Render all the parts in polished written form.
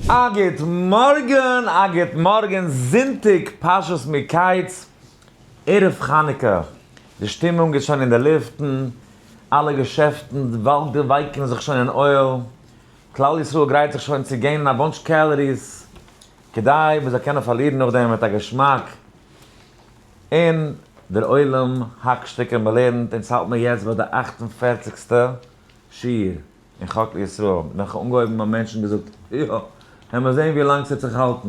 א גוט מארגן, א גוט מארגן, זונטאג פרשת מקץ, ערב חנוכה, די שטימונג איז שוין אין די לופטן, אלע געשעפטן ווייקן זיך שוין אין oil, כלל ישראל גרייט זיך שוין צו gain ען א bunch calories, כדי מען זאל קענען פארלירן נאכדעם מיט א געשמאק, און דער עולם האקט שטיקער, מען לערנט, אונז האלט מיר יעצט ביי די אכט און פערציגסטע שיעור אין חק לישראל, ווען כ'האב אנגעהויבן האבן מענטשן געזאגט, יא, העמער זען ווי לאנג ס'וועט זיך האלטן.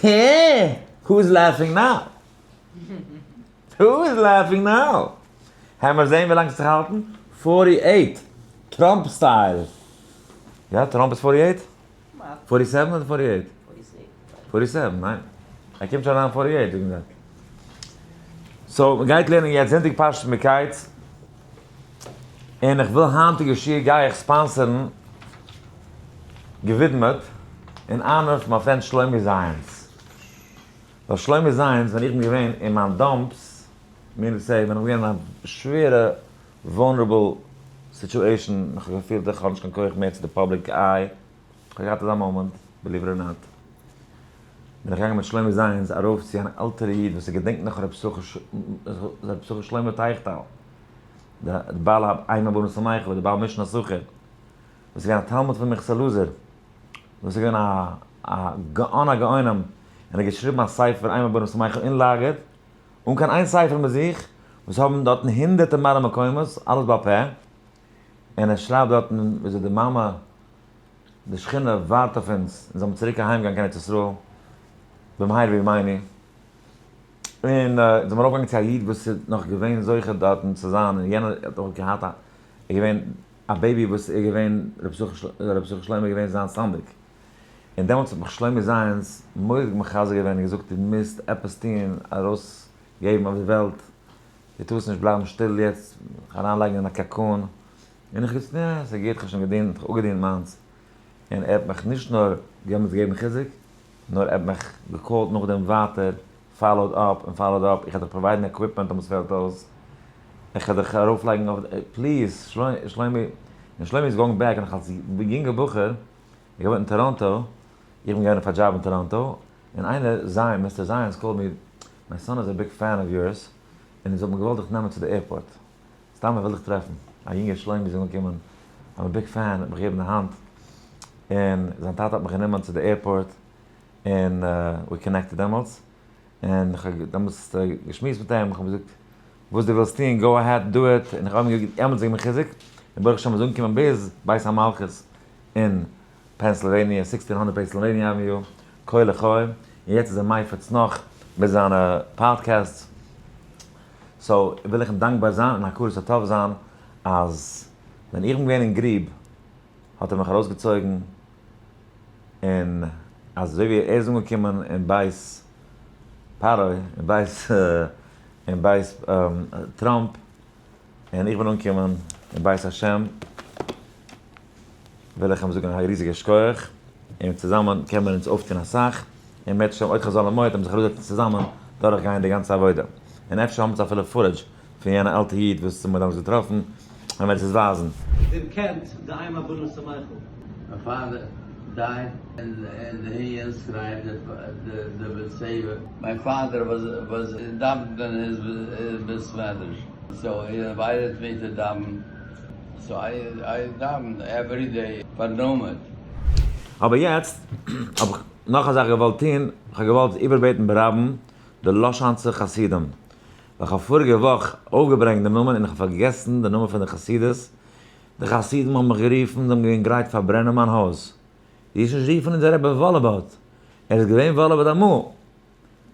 הע! Who is laughing now? Who is laughing now? העמער זען ווי לאנג ס'וועט זיך האלטן? Forty eight! טראמפ style! יא, טראמפ איז forty eight? Forty seven אדער forty eight? Forty seven, ניין? ער קומט שוין אריין forty eight זאגן זיי. So, מ'גייט לערנען יעצט זונטאג פרשת מקץ, און איך וויל היינטיגע שיעור גיי איך sponsor ן געווידמעט אין honor פון מיין friend שלומי זייענס. ווייל שלומי זייענס ווען איך בין געווען אין מיין dumps, meaning to say ווען איך בין געווען אין א שווערע vulnerable situation, איך האב געפילט איך האב נישט קיין כח מער צו די public eye, איך האב געהאט אזא מאמענט, believe it or not, בין איך געגאנגען מיט שלומי זייענס ארויף צו אן עלטערע איד וואס ער געדענקט נאך ר' יששכר שלמה טייכטאל, די בעל אם הבנים שמחה, די בעל משנת שכר, וואס איז געווען א תלמיד פון מנחת אלעזר, וואס איז געווען א גאון הגאונים, און ער האט געשריבן א ספר אם הבנים שמחה אין לאגער, אן קיין איין ספר מיט זיך, וואס האבן דארטן הונדערטער מראה מקומות, אלעס בעל פה, און ער שרייבט דארטן וויאזוי די מאמע, די שכינה ווארט אויף אונז, אונז זאל מיר צוריק אהיים גיין קיין ארץ ישראל, במהרה בימינו, און אונז זעמיר ארויפגעגאנגען צו א איד וואס איז נאך געווען זוכה דארטן צו זיין, און יענער האט אויך געהאט א, איז געווען א baby וואס איז געווען, ר' יששכר שלמה איז געווען זיין סנדק, און דעמאלטס האט מיך שלומי זייענס מורא'דיג מחזק געווען און געזאגט דו מוזט עפעס טון, ארויס געבן אויף די וועלט, דו טארסט נישט בלייבן שטיל יעצט, זיך אריינלייגן אין א cocoon, און איך געזאגט נע, ס'איז גוט, כ'האב שוין געדינט, כ'האב אפגעדינט מיינס, און ער האט מיך נישט נאר געמוזט געבן חיזוק, נאר ער האט מיך גע call ט נאכדעם ווייטער, followed up און followed up, איך וועל דיך provide ן equipment אויב עס פעלט אויס, איך וועל דיך ארויפלייגן אויף, please, שלומי, און שלומי איז going back, און איך אלס יונגער בחור, איך געוואוינט אין טאראנטא, איך בין געווען אויף א דזשאב אין טאראנטא, און איינער, זיין, Mister זייענס call ט מיר, my son is a big fan of yours, און זיי האבן געוואלט דיך נעמען צו די airport. סתם איך וויל דיך טרעפן. א יונגער שלומי איז אנגעקומען, I'm a big fan, האט מיך געגעבן די האנט, און זיין טאטע האט מיך גענומען צו די airport, און we connected דעמאלטס, און איך האב דעמאלטס געשמועסט מיט אים, איך האב געזאגט, וואס דו ווילסט טון, go ahead, do it, און איך האב אים דעמאלטס געגעבן חיזוק, און ברוך השם איז אנגעקומען ביז בית המלכות אין פענסילוועניע, sixteen hundred Pennsylvania Avenue, כה לחי, און יעצט איז ער מפיץ נאך מיט זיינע podcasts, so וויל איך אים דאנקבאר זיין און הכרת הטוב זיין אז ווען איך בין געווען אין גריב האט ער מיך ארויסגעצויגן, און אזוי ווי ער איז אנגעקומען אין בית פרעה, אין בית אין בית טראמפ, און איך בין אנגעקומען אין בית השם, וויל איך אים זאגן א ריזיגע שכוח, און צוזאמען קען מען אונז אויפטון אסאך, און אם ירצה השם עוד חזון למועד וועלן זיך אראפזעצן צוזאמען דורך גיין די גאנצע עבודה, און אפשר האבן אונז אפילו footage פון יענע אלטע איד וואס מ'האט דאמאלס געטראפן, ווען מ'וועט עס ווייזן. וועם קענט די אם הבנים שמחה? My father died and he inscribed the מצבה. My father was was דאווענט אין his בית מדרש so he invited me to דאווען so I דאווען every day פארן עמוד. אבער יעצט האב איך נאך א זאך געוואלט טון, איך האב געוואלט איבערבעטן ברבים די לאשאנצער חסידים, ווייל איך האב פאריגע וואך אויפגעברענגט דעם נאמען און איך האב פארגעסן די נאמען פון די חסידות, די חסידים האבן מיך גערופן, זיי האבן געווען גרייט פארברענען מיין הויז. דו האסט נישט גערופן אונזער רבי וואלעבאוט, ער איז געווען וואלעבאוט אמאל.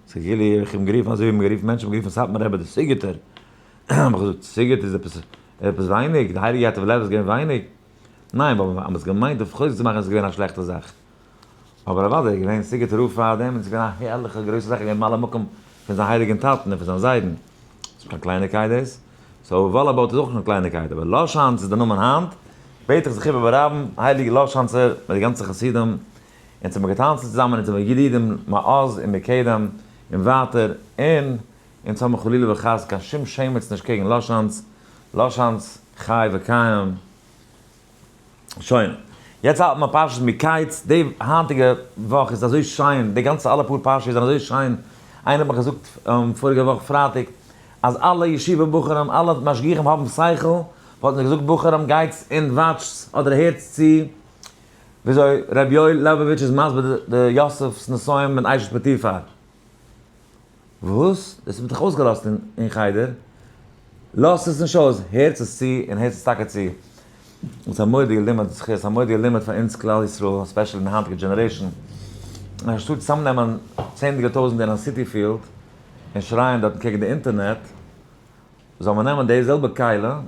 ס'איז כאילו איך האב אים גערופן אזוי ווי מ'האט גערופן מענטשן האבן גערופן סאטמאר רבי די סיגוטער. האב איך געזאגט סיגוט איז עפעס עפעס ווייניג? די הייליגע ייטב לב איז געווען ווייניג? ניין, ווייל מ'האט עס געמיינט אויף חוזק צו מאכן איז עס געווען א שלעכטע זאך. אבער אוודאי איז געווען סיגוטער רב פארדעם און ס'איז געווען א הערליכע גרויסע זאך, געווען ממלא מקום פון זיין הייליגן טאטן און פון זיין זיידן. ס'איז נישט קיין קלייניקייט דאס. So וואלאבאוט איז אויך נישט קיין קלייניקייט, אבער לאשאנץ איז די נאמען היינט, בעט איך זיך איבער ברבים, הייליגע לאשאנצער מיט די גאנצע חסידים, אונז האבן געטאנצן צוזאמען, אונז זעמיר ידידים מאז ומקדם און ווייטער, און אונז האבן חלילה וחס קיין שום שמץ נישט קעגן לאשאנץ, לאשאנץ חי וקיים. שוין. יעצט האלט מען פרשת מקץ, די היינטיגע וואך איז אזוי שיין, די גאנצע אלע פאר פרשיות זענען אזוי שיין, איינער האט מיך געזאגט פאריגע וואך פרייטאג אז אלע ישיבה בחורים, אלע משגיחים האבן שכל, וואלטן זיי געזאגט בחורים גייטס און וואטשטס אדער הערטס צו וויאזוי ר' יואל לעבאוויטש איז מסביר די יוסף'ס נסיון מיט אשת פוטיפר. וואס? דאס האט מען דאך אויסגעלאזט אין חדר. לאזט עס נישט אויס, הערטס עס צו און הערטס עס טאקע צו. דאס איז א מורא'דיגע לימוד, זכות, א מורא'דיגע לימוד פאר אונז כלל ישראל, especially אין די היינטיגע generation. אנשטאט צוזאמנעמען צענדליגע טויזנטער אין א סיטי פיעלד און שרייען דארטן קעגן די אינטערנעט, זאל מען נעמען די זעלבע כלי און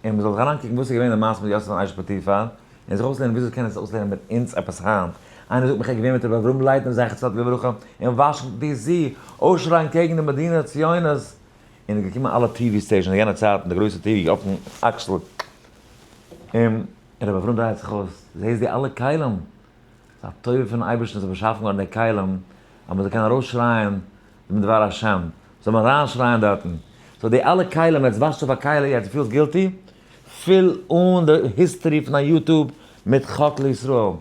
מען זאל זיך אריינקוקן וואס איז געווען די מעשה מיט יוסף און אשת פוטיפר, און זיך אויסלערנען וויאזוי קען עס אויסלערנען מיט אונז עפעס היינט. איינער זאגט מיך ער איז געווען מיט רבי אברהם לייטנער זכר צדיק לברכה אין וואשינגטאן די סי, אויסשרייען קעגן די מדינה ציונות, און איז געקומען אלע TV stations אין יענע צייטן, די גרויסע TV אויפן אקסל, און רבי אברהם דרייט זיך אויס, זעסט די אלע כלים? ס'איז א טובה פון אייבערשטן ס'איז באשאפן געווארן די כלים אז מ'זאל קענען ארויסשרייען דעם דבר השם, זאל מען אריינשרייען דארטן, so די אלע כלים, יעצט וואשט אויף א כלי, יעצט פילסט guilty, פיל אן די history פון דיין YouTube מיט חק לישראל,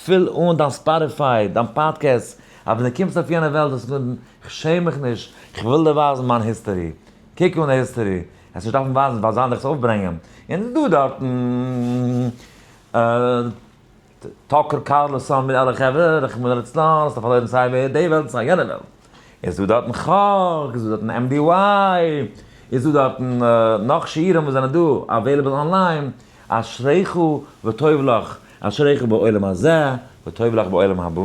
פיל אן דיין Spotify, דיין פאדקעסט, אז ווען דו קומסט אויף יענע וועלט זאלסטו זאגן, כ'שעם מיך נישט, כ'וויל דיר ווייזן מיין history, קוק אן די history, וועסט נישט דארפן ווייזן ווייל זיי וועלן דיך עס אויפברענגען, און דא דארטן. טאקער קארלסאן מיט אלע חברה, רחמנא ליצלן, האסט דאך פארלוירן סיי ווער, די וועלט סיי יענע וועלט. איז דא דארטן חק, איז דא דארטן MDY, איז דא דארטן נאך שיעורים וואס זענען דא available online, אשריך וטוב לך, אשריך בעולם הזה וטוב לך בעולם הבא.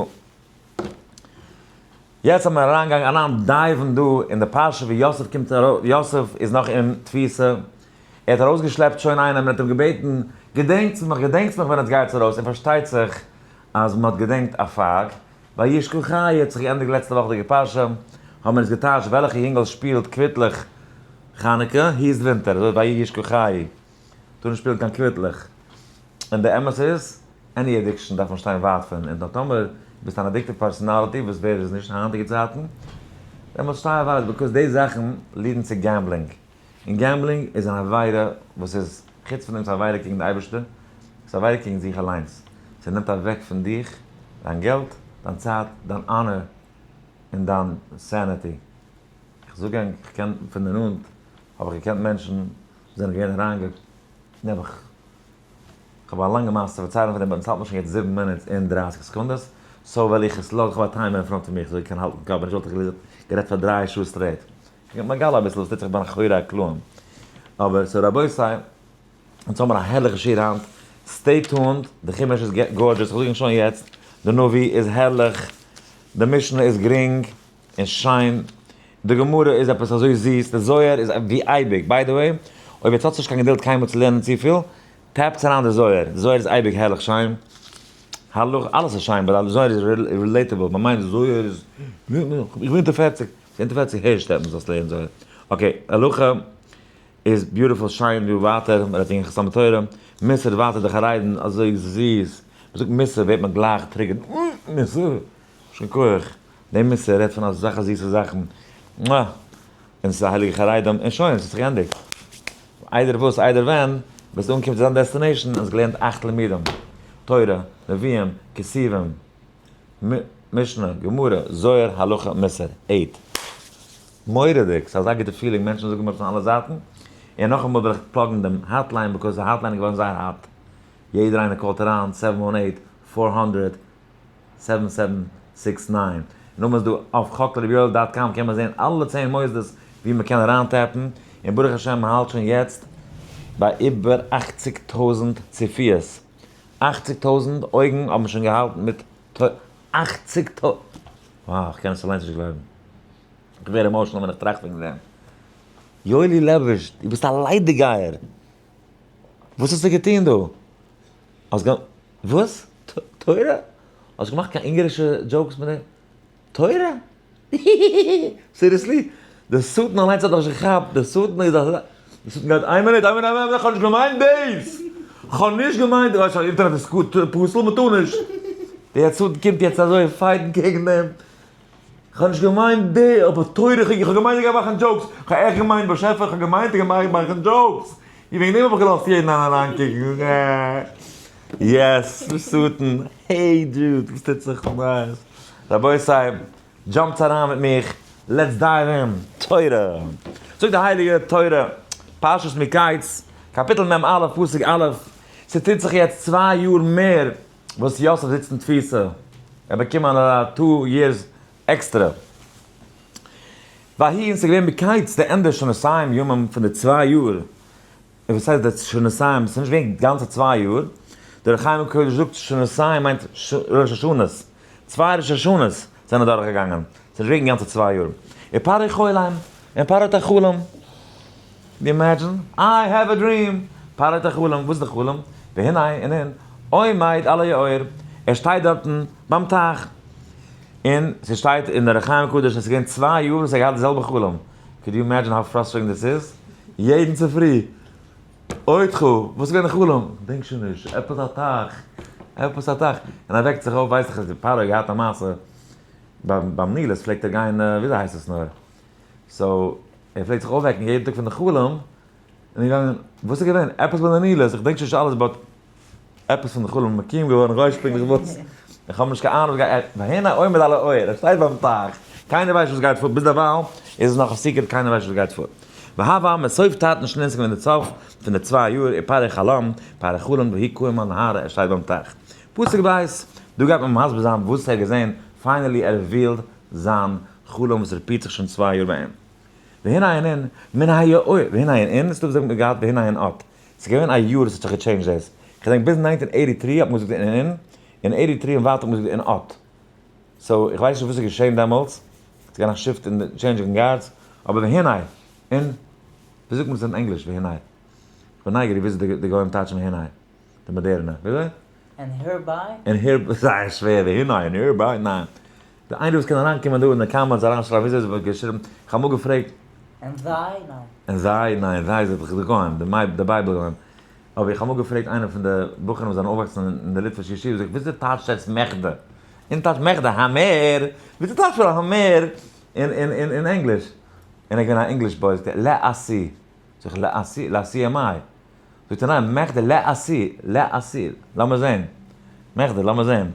יעצט האט מען אריינגעגאנגען אריין dive ן דא אין די פרשה ווי יוסף קומט ארויס, יוסף איז נאך אין תפיסה, ער האט ארויסגעשלעפט שוין איינעם און האט אים געבעטן, געדענקטס מיך, געדענקטס מיך ווען עטס גייטס ארויס, און פארשטייט זיך אז מען האט געדענקט א פאג, וישכחהו האט זיך געענדיגט לעצטע וואכדיגע פרשה, האבן מיר אונז געטייטשט וועלכע יונגעל שפילט קוויטלעך חנוכה, היסט ווינטער, אזוי וישכחהו, טאר נישט שפילן קיין קוויטלעך, און די אמת איז, any addiction דארף מען שטיין ווייט פון, און טאמער ביסט אן addictive personality, וואס ווער איז נישט היינטיגע צייטן, דעמאלטס שטיי ווייט, because די זאכן lead ן צו gambling, און gambling איז אן עבירה וואס איז, חוץ פון דעם ס'איז א עבירה קעגן די אייבערשטער, ס'איז א עבירה קעגן זיך אליינס, ס'נעמט אוועק פון דיך דיין געלט, דיין צייט, דיין honor, און דיין sanity. איך זאג ענק, איך קען פון די נאנט, האב איך געקענט מענטשן וואס זענען געווען אריינגע. נעבעך. כ'האב א לאנגע מעשה צו פארציילן פון דעם but אונז האלט מיר שוין יעצט 7 minutes און 30 סעקונדעס, so וועל איך עס לאזן, כ'האב א timer אין front פון מיך so איך קען האלטן קאפ, ווען נישט וואלט איך גערעדט פאר דריי שעה straight. כ'בין מגלה אביסל וואס טוט זיך מאחורי הקלעים. אבער so רבותי, אונז האבן מיר א הערליכע שיעור היינט, stay tuned, די חומש איז gorgeous, כ'זאג ענק שוין יעצט, די נביא איז הערליך, די משנה איז גרינג און שיין, די גמרא איז עפעס אזוי זיס, די זוהר איז ווי אייביג, by the way, אויב עטס האטס נישט קיין געדולד קיינמאל צו לערנען צופיל, tap טס אריין די זוהר, די זוהר איז אייביג הערליך שיין, הלכה, אלעס איז שיין, but די זוהר איז relatable, מען מיינט די זוהר איז, איך בין אונטער פערציג, אונטער פערציג הערשט עפעס זאלסט לערנען זוהר, okay, הלכה איז beautiful שיין ווי ווייטער, מען רעדט וועגן חתם תורה, מוסר ווייטער די חרדים אזוי זיס, מען זאגט מוסר ווערט מען גלייך triggered, מוסר? שוין כח, די מוסר רעדט פון אזעלכע זיסע זאכן, מואה! און ס'איז א הייליגע חרדים, און שוין, ס'האט זיך געענדיגט. איידער וואס, איידער ווען, ביסטו אנגעקומען צו דיין destination און האסט געלערנט אכט לימודים, תורה, נביאים, כתובים, משנה, גמרא, זוהר, הלכה, מוסר. Eight. מורא'דיג! ס'איז אזא גוטע feeling, מענטשן זאגן מיר פון אלע זייטן. און נאכאמאל וויל איך plug ן דעם hotline, because די hotline איז געווארן זייער hot. יעדער איינער call ט אריין, 718 400 7769. נאכדעם איז דא אויף חקל רבי יואל dot com קען מען זען אלע צען מוסדות ווי מען קען אריין tap ן, און ברוך השם מען האלט שוין יעצט ביי איבער אכציג טויזענט צופיות, אכציג טויזענט אויגן האבן שוין געהאלטן מיט אכציג טויזענט! Wow איך קען עס אליינס נישט גלויבן, איך ווער emotional ווען איך טראכט וועגן דעם. יואלי לעבאוויטש דו ביסט א ליידיגייער! וואס האסטו געטון דא? האסט גע. וואס? תורה? האסט געמאכט קיין אונגערישע jokes מיט דעם? תורה? Seriously? די שטן אליינס האט נאכנישט געכאפט, די שטן איז א. די שטן גייט איין מינוט, איין מינוט, איין מינוט, כ'האב נישט געמיינט דאס! כ'האב נישט געמיינט, דו ווייסט שוין אינטערנעט איז פסול, מ'טאר נישט! די שטן קומט יעצט אזוי fight ן קעגן דעם. כ'האב נישט געמיינט די, אבער תורה, איך האב געמיינט איך גיי מאכן jokes, כ'האב עכט געמיינט באשעפער, כ'האב געמיינט איך גיי מאכן jokes, און וועגן דעם האב איך געלאזט יעדן אריינקוקן. Yes, שטן, hey dude, וואס טוט זיך נייעס? רבותי, jump טס אריין מיט מיך, let's dive in, תורה! זאגט די הייליגע תורה, פרשת מקץ, קאפיטל מ א, פסוק א', ס'טוט זיך יעצט 2 יאר מער וואס יוסף זיצט אין תפיסה, ער באקומען א 2 years extra. ויהי און ס'איז געווען בקיץ די ענדע שנתיים ימים פון די 2 יאר. און וואס הייסט די שנתיים? ס'איז נישט געווען גאנצע 2 יאר. דער אור החיים הקדוש זאגט שנתיים מיינט ראש השנה'ס. צוויי ראש השנה'ס זענען דורכגעגאנגען. ס'איז נישט געווען גאנצע 2 יאר. ופרעה חולם, און פרעה האט א חלום. You imagine? I have a dream! פרעה האט א חלום. וואס איז די חלום? והנה, און אין, עומד על היאור. ער שטייט דארטן ביים טייך. און ס'שטייט אין דער אור החיים הקדוש אז ס'איז געווען 2 יאר וואס ער האט געהאט די זעלבע חלום. Could you imagine how frustrating this is? יעדן צופרי, אויתך, וואס איז געווען די חלום? כ'דענק שוין נישט, עפעס א טייך, עפעס א טייך. און ער וועקט זיך אויף, ווייס איך אז די פרעה האט געהאט א מעשה, ביים נילוס פלעגט ער גיין, וויאזוי הייסט עס נאר? So, ער פלעגט זיך אויפוועקן יעדן טאג פון די חלום, און געגאנגען, וואס איז געווען? עפעס ביי די נילוס, איך דענק שוין נישט אלעס, but עפעס פון די חלום מקוים געווארן, איך ווייס פונקטליך וואס, איך האב נישט קיין אהנונג וואס גייט, והנה עומד על היאור, ער שטייט ביים טייך, קיינער ווייסט נישט וואס גייט פאר, ביז דערווייל איז עס נאך א secret, קיינער ווייסט נישט וואס גייט פאר. והוה מסוף תרתין שנין ס'איז געווען די סוף פון די 2 יאר, ופרעה חלם, פרעה חלום ויהי קאים על נהרא, ער שטייט ביים טייך. פסוק בית, דא גייט מען מסביר זיין וואס ער האט געזען, finally ער revealed זיין חלום וואס repeat זיך שוין 2 יאר ביי אים. והנה אין מן היאור, והנה אין, ס'דא וואס זאגן מ'האט געהאט והנה אין אט. ס'איז געווען א יאר וואס האט זיך גע change ט דאס. כ'דענק ביז 1983 האט מען געזאגט אין אין, און 83 און ווייטער האט מען געזאגט אין אט. So איך ווייס נישט וואס איז געשען דעמאלטס, ס'איז געווען א shift אין די changing guards, אבער והנה אין, ווי זאגט מען עס אין ענגליש והנה? כ'בין נייגעריג וויאזוי די גוים טייטשן והנה, די מאדערנע, וויאזוי? And hereby? And here, זייער שווער, והנה, and hereby, ניין. די איינער וואס קען אריינקומען דא אין די comments אריינשרייבן וויאזוי עס ווערט געשריבן, איך האב אמאל געפרעגט. And thy, ניין. And thy, ניין, thy איז דאך די גוים, די Bible גוים. אבער איך האב אמאל געפרעגט איינער פון די בחורים וואס זענען אויפגעוואקסן אין די ליטווישע ישיבה, זאג איך, וויאזוי טייטשט עטס מכדי? און טייטש מכדי, המר, וויאזוי טייטשט מען המר אין ענגליש? און ער איז געווען א English boy, זאגט ער, לעשי. זאג איך, לעשי? לעשי אמאי? זאגט ער, ניין, מכדי לעשי, לעשי, לאמיר זען. מכדי, לאמיר זען.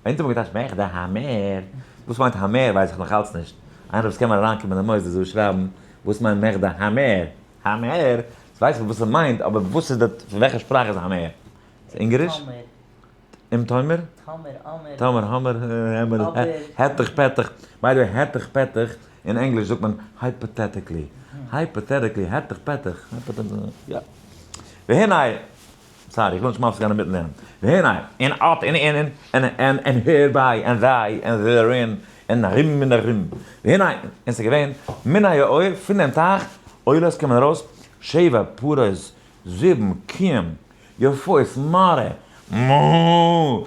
אונז האבן געטייטשט מכדי המר. וואס מיינט המר ווייס איך נאך אלץ נישט. איינער וואס קען מיר אריינקומען אין די מוסדות זאל שרייבן וואס מיינט מכדי המר. המר, ווייס איך וואס עס מיינט, אבער וואס איז די, פון וועלכע שפראך איז המר? איז אונגאריש? תאמר. אם תאמר? תאמר, אמר. תאמר, המר, המר, העטעך פעטעך. By the way, העטעך פעטעך, אין ענגליש זאגט מען hypothetically. Hypothetically, העטעך פעטעך. יא. והנה, sorry, איך וויל נישט מפסיק זיין אינמיטן לערנען. והנה, אין אט, אין אין, אין אין, אין hereby, אין thy, אין therein, אין ארום און ארום. והנה, און ס'איז געווען, מן היאור, פון דעם טייך, עולות קומען ארויס, שבע פרות, זיבן קיען, יפות מראה, מו,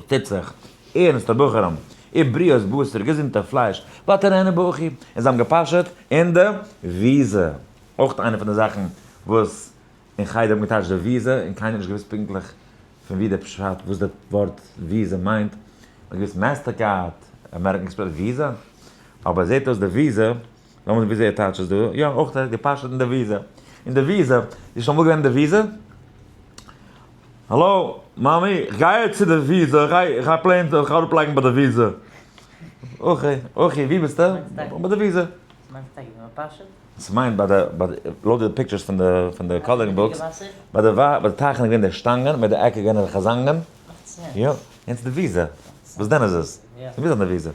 טוט זיך, ערנסטע בחורים, ובריאות בשר, געזונטע פלייש, ותרעינה באחו, און זיי האבן געפאשעט אין די וויזע. אויך איינע פון די זאכן וואס אין חדר האט מען געטייטשט די וויזע, און קיינער האט נישט געוואוסט פונקטליך פון ווי די פשט וואס די ווארט וויזע מיינט, מען האט געוואוסט Mastercard, American Express, Visa, אבער זעט אויס די וויזע, לאמיר זען וויאזוי ער טייטשט עס דא, יא אויך ער האט געפאשעט אין די וויזע, אין די וויזע, איז שוין אמאל געווען אין די וויזע? האלא מאמי, איך גיי יעצט צו די וויזע, איך גיי איך גיי plane איך גיי אראפלייגן ביי די וויזע. Okay, okay, ווי ביסטו? ביי די וויזע. מיינסט טאקע ווי מען פאשעט? ס'מיינט ביי די, ביי די, לויט די pictures פון די, פון די coloring books, ביי די ביי די טייכן איז געווען די שטאנגען, מיט די עק איז געווען די חזנגען. יא, יענץ איז די וויזע. וואס דען איז עס? ס'מוז זיין די וויזע.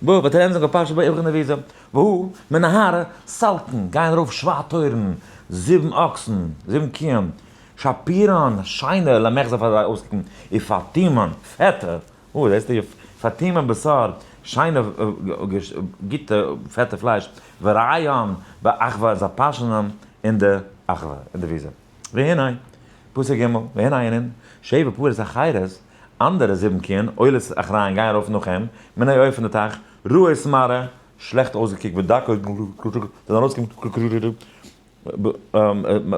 בוא, ותרעינה זיי האבן געפאשעט ביי אין די וויזע. והוא, מנהרה, סלקן, גייען ארויף שבע תורים, זיבן אקסן, זיבן קיען, שפירן, שיינע, למחזה פאר זיי אויסקוקן, ופטימן, פעטע, אוי, דאס איז די פטימן בשר, שיינע גוטע פעטע פלייש, ורעיין באחווה זיי פאשענען אין די אחווה, אין די וויזע. והנה, פסוק ג', והנה הנן, שבע פרות אחרות, אנדערע זיבן קיען, עולות אחריהן גייען ארויף נאך אים, מן היאור פון די טייך, רעות מראה, שלעכט אויסגעקוקט ודקות, זענען ארויסגעקומען,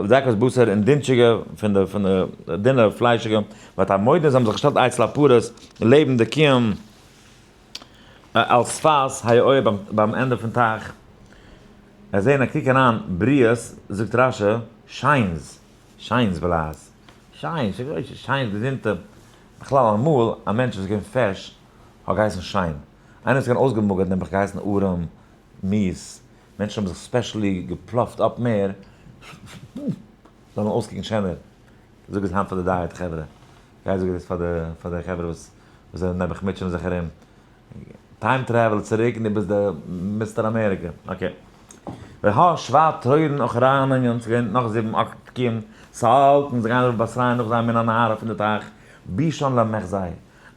דקות בשר און דינטשיגע פון די פון די דינע פליישיגע, ותעמודנה זיי האבן זיך געשטעלט אצל הפרות לעבן די קיען על שפת היאור ביים ענדע פון טייך, ער זעהן א קוק אריין בריאות זאגט רשי שיינס, שיינס בלעז. שיין, שיין, געזונטע. בכלל אמאל, א מענטש וואס איז געווען פעש, האט געהייסן שיין. איינער וואס איז געווען אויסגעמאגערט נעבעך געהייסן ארעם, מיאוס. מענטשן האבן זיך specially געפלאפט אפ מער, זאלן אויסקוקן שענער. זאג עס היינט פאר די diet חברה. גיי זאג עס פאר די פאר די חברה וואס זענען נעבעך מוטשענען זיך ארום. time travel צוריק און דו ביסט די Mister America. Okay. והא שבע תורין אחרנין, ס'איז געווען נאך זיבן קיען, סאלטן, זיי גייען ארויף בתריהן נאך זיי מן הנהר פון די טייך, בישן למחזי.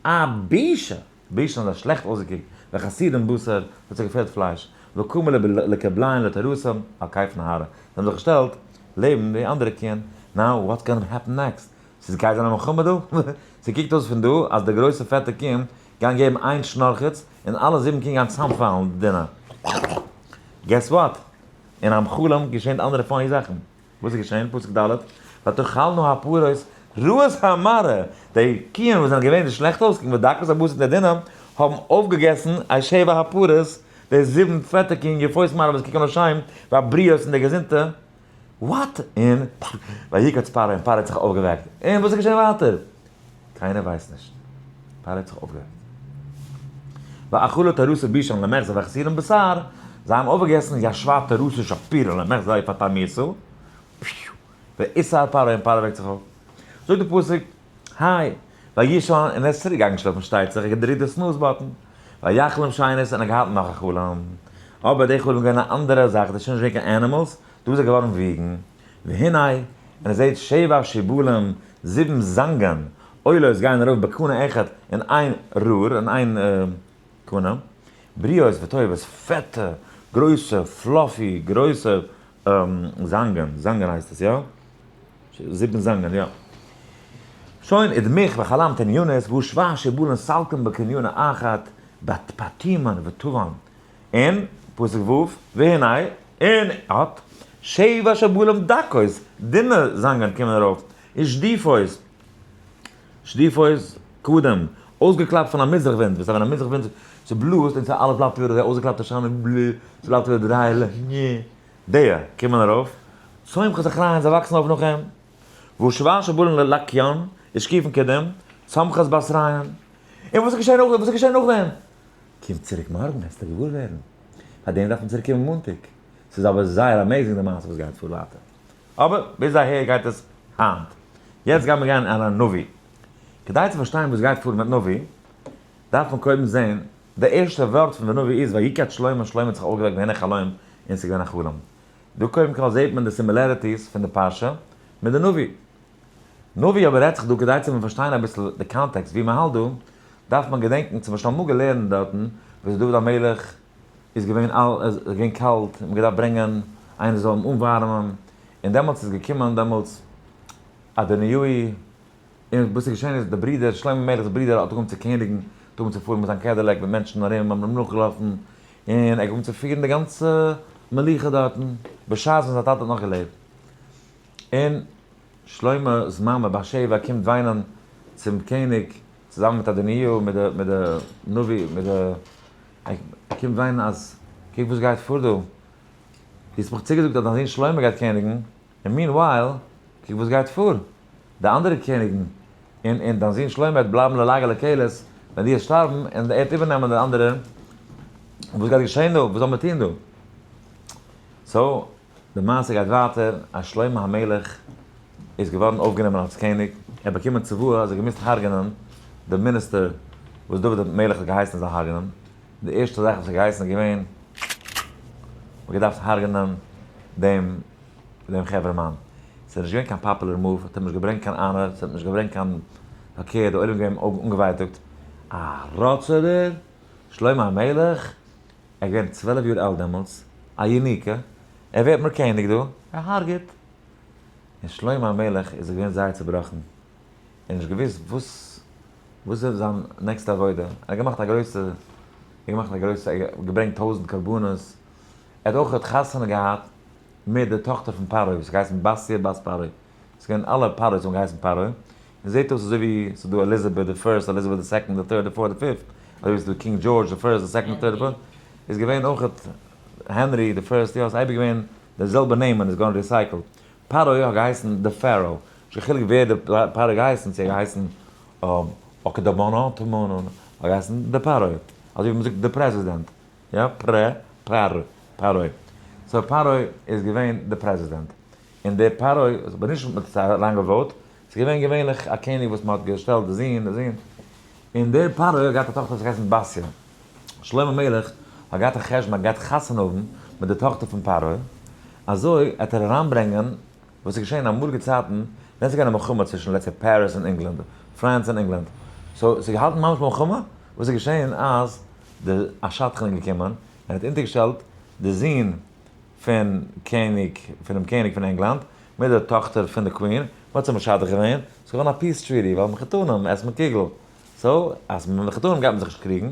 א בושה! בישן האט זיי שלעכט אויסגעקוקט, וחסורין בשר, ס'האט זיי געפעלט פלייש, וקמו לקבליהן לתורתן על כיף נהרא, זיי האבן זיך געשטעלט לעבן די אנדערע קיען, now what's gonna happen next? ס'איז גייט זיין א מלחמה דא? ס'קוקט אויס פון דא אז די גרויסע פעטע קיען גייען געבן איין שנארכעץ און אלע זיבן קיען גייען צוזאמפאלן דינע. Guess what? אינעם חלום געשענט אנדערע funny זאכן. וואס איז געשען? פסוק ד', ותאכלנה הפרות רעות המראה, די קיען וואס זענען געווען די שלעכטע אויסקוקן ודקות הבשר די דינע, האבן אויפגעגעסן את שבע הפרות, די זיבן פעטע קיען יפות מראה וואס קוקן אויס שיין, והבריאות און די געזונטע, what? און ויקץ פרעה און פרעה האט זיך אויפגעוועקט, און וואס איז געשען ווייטער? קיינער ווייסט נישט. פרעה האט זיך אויפגעוועקט. ואכלו תורתו בישן למחזה וחסורין בשר, זיי האבן אויפגעגעסן ישבה תורתו שפירא למחזה ותמותו, ויתער פרעה און פרעה וועקט זיך אויף. זאגט די פסוק, היי, וישן און ער איז צוריק געגאנגען שלאפן שטייט זיך, ער האט געדרוקט די snooze button, ויחלום שנית און ער האט געהאט נאך א חלום. אבער די חלום איז געווען א אנדערע זאך, דאס איז שוין נישט געווען קיין animals, דא איז ער געווארן vegan. והנה, און ער זעט שבע שיבולים, זיבן זאנגען, עולות גייען ארויף בקנה אחד, אין איין רור, אין איין קנה, בריאות וטובות, פעטע, גרויסע, fluffy, גרויסע זאנגען, זאנגען הייסט עס, יא? זיבן זאנגען, יא. שוין, ודמך וחלמת ענינות, והוא שבע שיבולין סלקין בקניונה אחת, בתפתימן וטובן. און, פסוק ו', והנה, און אט, שבע שיבולים דקות, דינע זאנגען קומען ארויף, ושדופות, שדופות קדים, אויסגעקלאפט פון א מזרח ווינט, וואס ווען א מזרח ווינט צובלאזט און אלעס בלייבט איבער אזוי אויסגעקלאפטע שיינע בלע, ס'בלייבט איבער דריי ל נ, די קומען ארויף, צומחות אחריהן, זיי וואקסן אויף נאך אים, ושבע שיבולים לקיין, ושקופין קדים, צומחות בתריהן. און וואס איז געשען נאכדעם? וואס איז געשען נאכדעם? קום צוריק מארגן וועסטו געוואר ווערן. פאר דעם דארף מען צוריק קומען מאנטאג. ס'איז אבער זייער amazing די מעשה וואס גייט פאר ווייטער. אבער ביז אהער גייט עס היינט. יעצט גיימיר גיין אין א נביא. כדי צו פארשטיין וואס גייט פאר מיט נביא, דארף מען קודם זען, די ערשטע ווארט פון די נביא איז ויקץ שלמה, שלמה האט זיך אויפגעוועקט והנה חלום, און ס'איז געווען א חלום. דא קודם כל זעט מען די similarities פון די פרשה מיט די נביא. נביא אבער רעדט זיך דא כדי צו פארשטיין אביסל די context ווי מ'האלט דא, דארף מען געדענקן צו מ'האט שוין אמאל געלערנט דארטן וואס דוד המלך איז געווען איז געווען קאלט און מ'האט געדארפט ברענגען איינער זאל אים אנווארעמען, און דעמאלטס איז געקומען דעמאלטס אדוניהו, און וואס איז געשען איז די ברודער שלמה המלך'ס ברודער האט אנגעהויבן צו קעניגן, האט אנגעהויבן צו פארן מיט זיין Cadillac מיט מענטשן ארום האבן אים נאכגעלאפן, און ער האט אנגעהויבן צו פירן די גאנצע מלוכה דארטן, בשעת ווען זיין טאטע האט נאך געלעבט. און שלמה'ס מאמע בת שבע קומט וויינען צום קעניג צוזאמען מיט אדוניהו מיט די מיט די נביא מיט די ער קומט וויינען אז קוק וואס גייט פאר דא, דו האסט מיך צוגעזאגט אז דיין זון שלמה גייט קעניגן, און meanwhile קוק וואס גייט פאר, די אנדערע קעניגן און און דיין זון שלמה וועט בלייבן ללעג ולקלס ווען דו וועסט שטארבן און ער וועט איבערנעמען די אנדערע, וואס גייט געשען דא, וואס זאל מען טון דא? So די מעשה גייט ווייטער אז שלמה המלך איז געווארן אויפגענומען אלס קעניג, ער האט באקומען צוואה אז ער האט געמוזט הרג'נען די מיניסטער וואס דוד המלך האט געהייסן ער זאל הרג'נען, די ערשטע זאך וואס ער האט געהייסן איז געווען מ'האט געדארפט הרג'נען דעם דעם חברה'מאן, ס'איז נישט געווען קיין popular move, האט אים נישט געברענגט קיין honor, ס'האט נישט געברענגט קיין פארקערט די עולם איז געווען אנגעווייטאגט, א ראצערער שלמה המלך ער איז געווען 12 יאר אלט דעמאלטס, א ינוקא, ער ווערט מיר קעניג דא, ער הרג'עט. און שלמה המלך איז געווען זייער צובראכן, און נישט געוואוסט וואס וואס איז זיין next ע עבודה, ער האט געמאכט א גרויסע, ער האט געמאכט א גרויסע, ער האט געברענגט טויזנט קרבנות, ער האט אויך חתונה געהאט מיט די טאכטער פון פרעה וואס האט געהייסן בתיה בת פרעה, ס'איז געווען אלע פרעה'ס האבן געהייסן פרעה, און זעט אויס אזוי ווי ס'איז דא Elizabeth the first, Elizabeth the second, the third, the fourth, the fifth, אזוי ווי ס'איז דא King George the first, the second, the third, the fourth, איז געווען אויך Henry the first, יא ס'איז אייביג געווען די זעלבע נעמען איז געווארן recycled. פרעה האט געהייסן the Pharaoh. קיין חילוק ווער די פרעה געהייסן, צו ער געהייסן אקדמונא, תמונא, ער געהייסן די פרעה, אזוי ווי מ'זאגט די פרעזידענט, יא, פרע, פרעה, פרעה. so פרעה איז געווען די פרעזידענט. און דער פרעה, אבער נישט מ'האט עס אריין געוואוט, ס'איז געווען געווענליך א קעניג וואס מ'האט געשטעלט די זון, די זון. און דער פרעה האט געהאט א טאכטער וואס האט געהייסן בתיה. שלמה המלך האט געהאט א חשבון אז ער גייט חתונה האבן מיט די טאכטער פון פרעה, אזוי וועט ער אריינברענגען וואס איז געשען אמאליגע צייטן ווען ס'איז געווען א מלחמה צווישן let's say פאריז און ענגלאנד, France און ענגלאנד, so ס'איז געהאלטן ממש מלחמה, וואס איז געשען אז די א שדכן איז געקומען און האט אונטערגעשטעלט די זון פון קעניג פונעם קעניג פון ענגלאנד מיט די טאכטער פון די queen, מ'האט זיך משדך געווען, ס'איז געווארן א peace treaty ווייל מחותנים עסט מען קוגל, so אז מיט מחותנים גייט מען זיך נישט קריגן,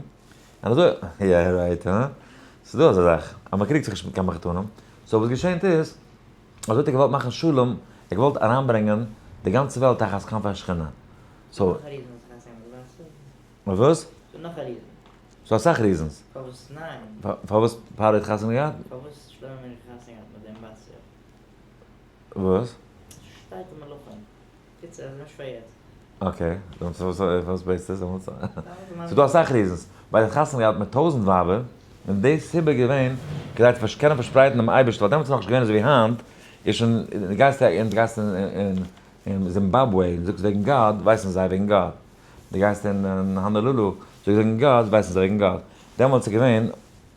און אזוי, יא right הא? ס'איז דא אזא זאך אז מ'קריגט זיך נישט מיט קיין מחותנים, so וואס געשענט איז אזוי האט ער געוואלט מאכן שלום, ער האט געוואלט אריינברענגען די גאנצע וועלט תחת כנפי השכינה. so. נאך א reason וואס חתונה מיט וואסער? וואס? ס'דא נאך א reason. ס'דא אסאך reasons. פארוואס ניין? פארוואס פרעה האט חתונה געהאט? פארוואס שלמה המלך האט חתונה געהאט מיט דעם בתיה? וואס? שטייט אין מלכים. קיצור, אז נישט פאר יעצט. okay, דאן פארוואס בעטסטו עס דעמאלטס? ס'דא אסאך reasons. ווייל ער האט חתונה געהאט מיט 1000 ווייבער, און די סיבה איז געווען כדי צו קענען פארשפרייטן דעם אייבערשטן, ווייל דעמאלטס איז נאכנישט געווען אזוי ווי היינט, איז שוין, דו גייסט אין, דו גייסט אין זימבאבוועי און זאגסט וועגן גאט, ווייסן זיי וועגן גאט. דו גייסט אין האנאלולו, זאגסט וועגן גאט, ווייסן זיי וועגן גאט. דעמאלטס איז געווען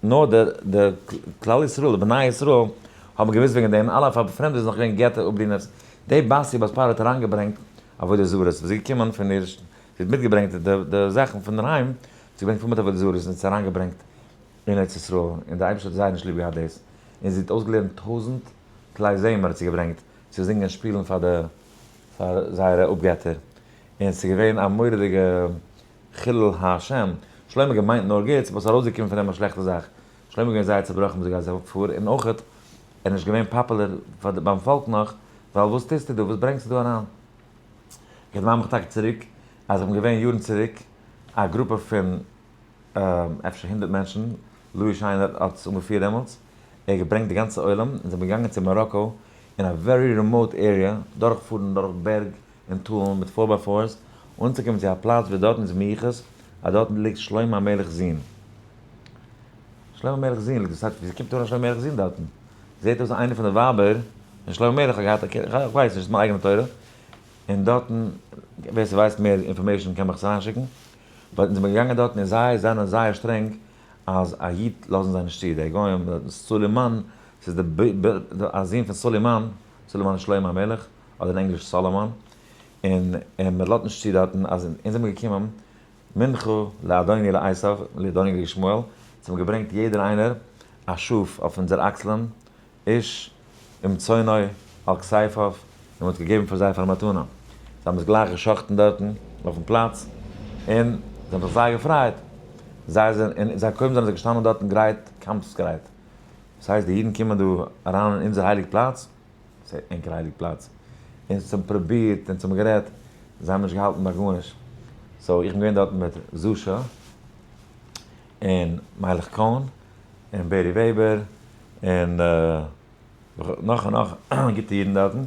נאר די די כלל ישראל, די בני ישראל, האבן געוואוסט וועגן דעם, אלע פרעמדע איז נאך געווען געטער אפדינערס. די בתיה בת פרעה האט אריינגעברענגט עבודה זרות, וואס איז געקומען פון איר, זי האט מיטגעברענגט די די זאכן פון דערהיים, זי האט געברענגט פול מיט עבודה זרות און עס אריינגעברענגט אין ארץ ישראל, און דער אייבערשטער האט זייער נישט ליב געהאט דאס, און זי האט אויסגעלערנט 1000 כלי זמר האט זי געברענגט צו זינגען און שפילן פאר די פאר זייערע אפגעטער, און עס איז געווען א מורא'דיגע חילול השם, שלמה האט געמיינט נאר גוטס, אבער עס איז ארויסגעקומען פון אים א שלעכטע זאך, שלמה איז געווען זייער צעבראכן וואס גייט זיך פאר, און אויך ער איז נישט געווען פאפולער פאר די ביים פאלק נאך, ווייל וואס טוסטו דא, וואס ברענגסטו דא אריין? איך דערמאן מיך טאקע צוריק אז איך בין געווען יארן צוריק א גרופע פון אפשר 100 מענטשן, לואי שיינער האט עס אנגעפירט דעמאלטס, ער האט געברענגט די גאנצע עולם, און זיי זענען געגאנגען צו מאראקא אין א very remote area, דורכפארן דורך בערג און טאלן מיט four by fours, אנצוקומען צו א פלאץ וואו דארטן איז מיוחס אז דארטן ליגט שלמה המלך'ס זון. שלמה המלך'ס זון ליגט, דאס הייסט ווי קומט אן שלמה המלך'ס זון דארטן? זעט אויס איינע פון די ווייבער פון שלמה המלך האט געהאט א קינד, איך ווייס נישט, ס'איז מיין אייגענע תורה, און דארטן, ווער ס'ווייסט מער information קען מיך עס אריינשיקן, but אונז זעמיר געגאנגען דארטן און זיי זענען זייער שטרענג אז א איד לאזן זיי נישט צו, די גוים, סולימאן, ס'איז די א זון פון סולימאן, סולימאן איז שלמה המלך, אדער אין ענגליש סאלאמאן, און און מען לאזט נישט צו דארטן, אז אונז זעמיר געקומען מנחה לאדוני לעשו לאדוני לישמעאל, אונז האבן געברענגט יעדער איינער א שאף אויף אונזער אקסלען, איש עם צאנו על כתפיו, און מען האט געגעבן פאר זיי פאר מתנה. זיי האבן עס גלייך גע'שחט'ן דארטן אויפן פלאץ, און זיי האבן זיך זייער געפרייט. זיי זענען, און זיי קודם זענען זיי געשטאנען דארטן גרייט, קאמפס גרייט. דאס הייסט די אידן קומען דא אריין אין אונזער הייליג פלאץ, ס'איז ענקער הייליג פלאץ, אונז האבן פרובירט, אונז האבן גערעדט, זיי האבן נישט געהאלטן ביי גארנישט. so איך בין געווען דארטן מיט זושא, און מיילעך קאהן, און בערי וועבער, און נאך און נאך גוטע אידן דארטן,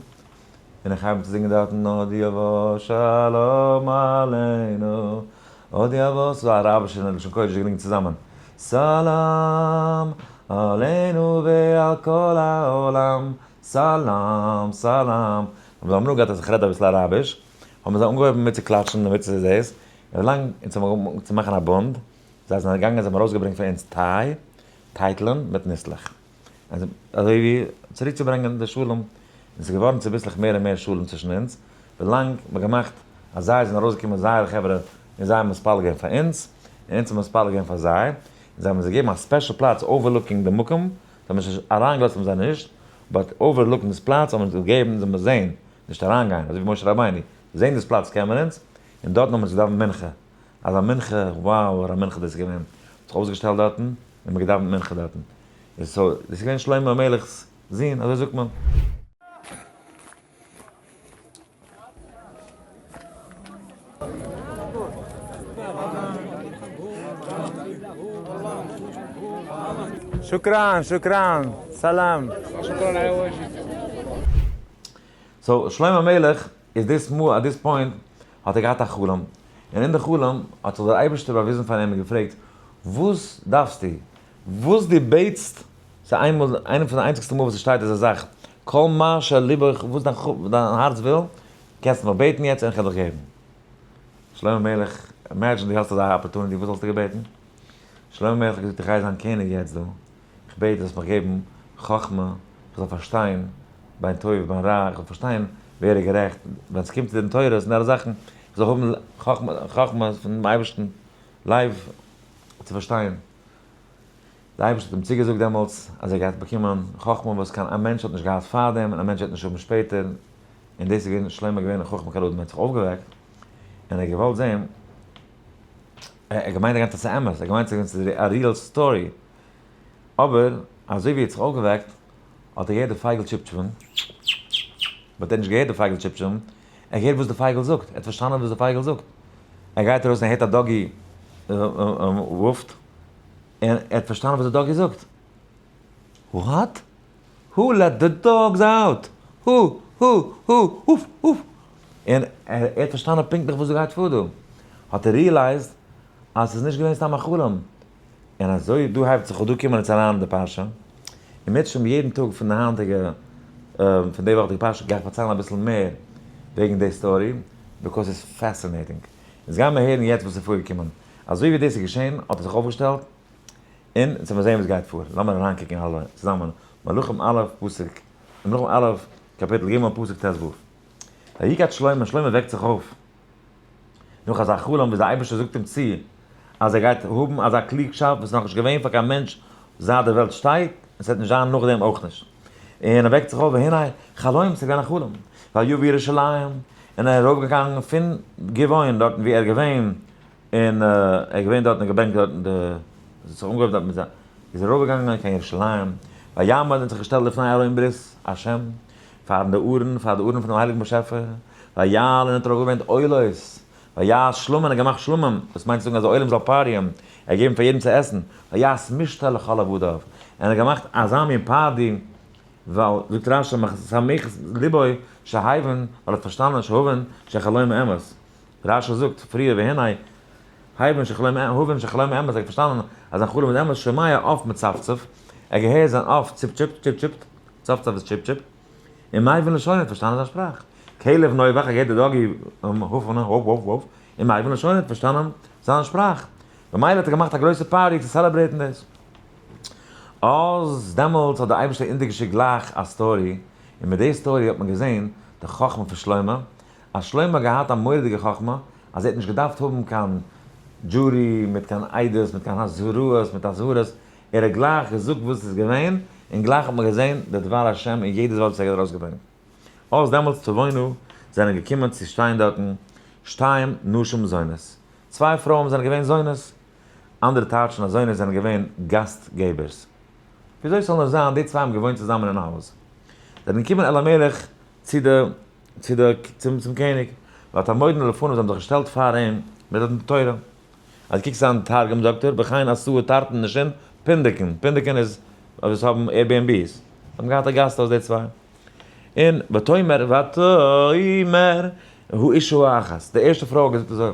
און איך הייב אן צו זינגען דארטן עוד יבוא שלום עלינו, עוד יבוא, ס'איז א אראבישע און לשון קודש געזינגען צוזאמען, סלאם עלינו ועל כל העולם, סלאם סלאם, האבן זיי אמאל געהאט אז איך רעד אביסל אראביש, האבן זיי אנגעהויבן מיטצוקלאטשן און מיטצו דאס, און ווילאנג אונז האבן אנגעהויבן צו מאכן א בונד, זיי זענען געגאנגען זיי האבן ארויסגעברענגט פאר אונז טיי, טייטלען מיט ניסלעך. אזוי ווי צוריקצוברענגען די שלום, און ס'איז געווארן צוביסלעך מער און מער שלום צווישן אונז, ווילאנג מ'האט געמאכט אז זיי זענען ארויסגעקומען זייערע חברה און זיי האבן מתפלל געווען פאר אונז, און אונז האבן מתפלל געווען פאר זיי, און זיי האבן אונז געגעבן א special פלאץ overlooking די מקום, זיי האבן נישט אריינגעלאזט האבן זיי נישט, but overlooking דאס פלאץ האבן אונז געגעבן זאל מען זען, נישט אריינגיין, אזוי ווי משה רבינו, זען דאס פלאץ קען מען אונז, און דארטן האבן אונז געדאווענט מנחה, אזא מנחה, wow וואס א מנחה דאס איז געווען, מ'האט זיך אויסגעשטעלט דארטן, און מ'האט געדאווענט מנחה דארטן. איז so, דאס איז געווען שלמה המלך'ס זון, אזוי זאגט מען. شكرا شكرا سلام. so שלמה המלך. איז דאס מאל, at this point, האט ער געהאט א חלום, און אין די חלום האט זיך דער אייבערשטער באוויזן פאר אים און געפרעגט, וואס דארפסטו? וואס דו בעטסט? ס'איז איינמאל, איינע פון די איינציגסטע מאל וואס עס שטייט אזא זאך, כל מה שלבך, וואס דיין הארץ וויל, קענסטו מיך בעטן יעצט און איך וועל דיך געבן. שלמה המלך, imagine דו האסט אזא opportunity, וואס וואלסטו געבעטן? שלמה המלך האט געזאגט, איך גיי זיין קעניג יעצט דא, איך בעט זאלסט מיך געבן חכמה, איך זאל פארשטיין בין טוב ובין רע, איך זאל פארשטיין ווער איז גערעכט, ווען עס קומט צו דין תורות און אלע זאכן, איך זאל האבן חכמה, חכמה פונעם אייבערשטן live צו פארשטיין. דער אייבערשטער האט אים צוגעזאגט דעמאלטס אז ער גייט באקומען חכמה וואס קיין איין מענטש האט נישט געהאט פארדעם און א מענטש וועט נישט האבן שפעטער, און דאס איז געווען שלמה געווען חכם כל אדם, ער האט זיך אויפגעוועקט און ער האט געוואלט זען, ער האט געמיינט די גאנצע צייט ס'איז אמת, ער האט געמיינט ס'איז א real story, אבער אזוי ווי ער האט זיך אויפגעוועקט האט ער געהערט די פייגל טשיפטשעווען, but ער האט נישט געהערט די פייגל טשיפטשעווען, ער האט געהערט וואס די פייגל זאגט, ער האט פארשטאנען וואס די פייגל זאגט, ער גייט ארויס און ער הערט א doggy וואפט, און ער האט פארשטאנען וואס די doggy זאגט. What? Who let the dogs out? Who? Who? Who? Woof! Woof! און ער האט פארשטאנען פונקטליך וואס דא גייט פאר דא. האט ער realized אז ס'איז נישט געווען סתם א חלום. און אזוי דא הייבט זיך דא קומען אונז אריין אין די פרשה. און מירצעשעם יעדן טאג פון די היינטיגע, פון די וואכדיגע פרשה גיי איך פארציילן אביסל מער וועגן די story, because ס'איז fascinating. אונז גיימער הערן יעצט וואס איז פארגעקומען. אזוי ווי דאס איז געשען האט ער זיך אויפגעשטעלט, און אונז וועלן זען וואס גייט פאר. לאמיר אריינקוקן אלע צוזאמען, מלכים א' פסוק, מלכים א' קאפיטל ג' פסוק ט ו. ויקץ שלמה, שלמה וועקט זיך אויף נאך אזא חלום וואס דער אייבערשטער זאגט אים צו אז ער גייט האבן אזא קלוגשאפט וואס איז נאכנישט געווען פאר קיין מענטש זייט די וועלט שטייט, און ס'וועט נישט זיין נאכדעם אויך נישט. און ער וועקט זיך אויף והנה חלום, ס'איז געווען א חלום, ויבא ירושלים, און ער איז ארויפגעגאנגען פון גבעון דארטן וואו ער איז געווען, און ער איז געווען דארט און געברענגט דארטן די, עס האט זיך אנגעהויבן דארט מיט זיין, איז ער ארויפגעגאנגען קיין ירושלים, ויעמד און זיך געשטעלט לפני ארון ברית השם, פארן די ארון, פאר די ארון פונעם הייליגן באשעפער, ויעל און האט ארויפגעברענגט עולות, ויעש שלמים און געמאכט שלמים, דאס מיינט צו זאגן אז די עולם זאל party ען, ער האט געגעבן פאר יעדעם צו עסן, ויעש משתה לכל עבדיו, און ער האט געמאכט אזא מין party, ווייל, זאגט רש י, משמח לבו שהבין, ווייל ער האט פארשטאנען שהבין שחלומו אמת. רש י זאגט פריער והנה הבין שחלומו הבין שחלומו אמת, ער האט פארשטאנען אז זיין חלום איז אמת, שומע עוף מצפצף, ער האט געהערט זיין עוף ציפ טשיפ טשיפ טשיפט, צפצף איז טשיפ טשיפ, און מבין לשונו האט פארשטאנען זיין שפראך. כלב נובח, ער געהערט די doggy הופענע וואף וואף וואף, און מבין לשונו האט פארשטאנען זיין שפראך. במילא האט ער געמאכט א גרויסע party צו celebrate ן דאס. אז דעמאלטס האט דער אייבערשטער אונטערגעשיקט גלייך א story, און מיט די story האט מען געזען די חכמה פון שלמה, אז שלמה האט געהאט א מורא'דיגע חכמה, אז ער האט נישט געדארפט האבן קיין jury, מיט קיין עדות, מיט קיין אזהרות, מיט אזהרות, ער האט גלייך געזאגט וואס איז געווען, און גלייך האט מען געזען די דבר השם אין יעדעס ווארט וואס ער האט ארויסגעברענגט. אז דעמאלטס תבואנה זענען געקומען צו שטיין דארטן שתיים נשים זונות, צוויי פרויען זענען געווען זונות, אנדערע טייטשן אז זונות זענען געווען גאסט געבערס. וויאזוי ס'זאל נאר זיין, די צוויי האבן געוואוינט צוזאמען אין א הויז. זענען געקומען אל המלך צו די צו די צום צום קעניג, ותעמודנה לפניו זיי האבן זיך געשטעלט פאר אים מיט די תורה. אז דו קוקסט זיין תרגום זאגט ער וכן עשו תרתין נשין פונדקין, פונדקין איז וואס האבן Airbnbs, זיי האבן געהאט א גאסט הויז די צוויי. און ותאמר ותאמר האשה האחת, די ערשטע פרוי האט געזאגט אזוי,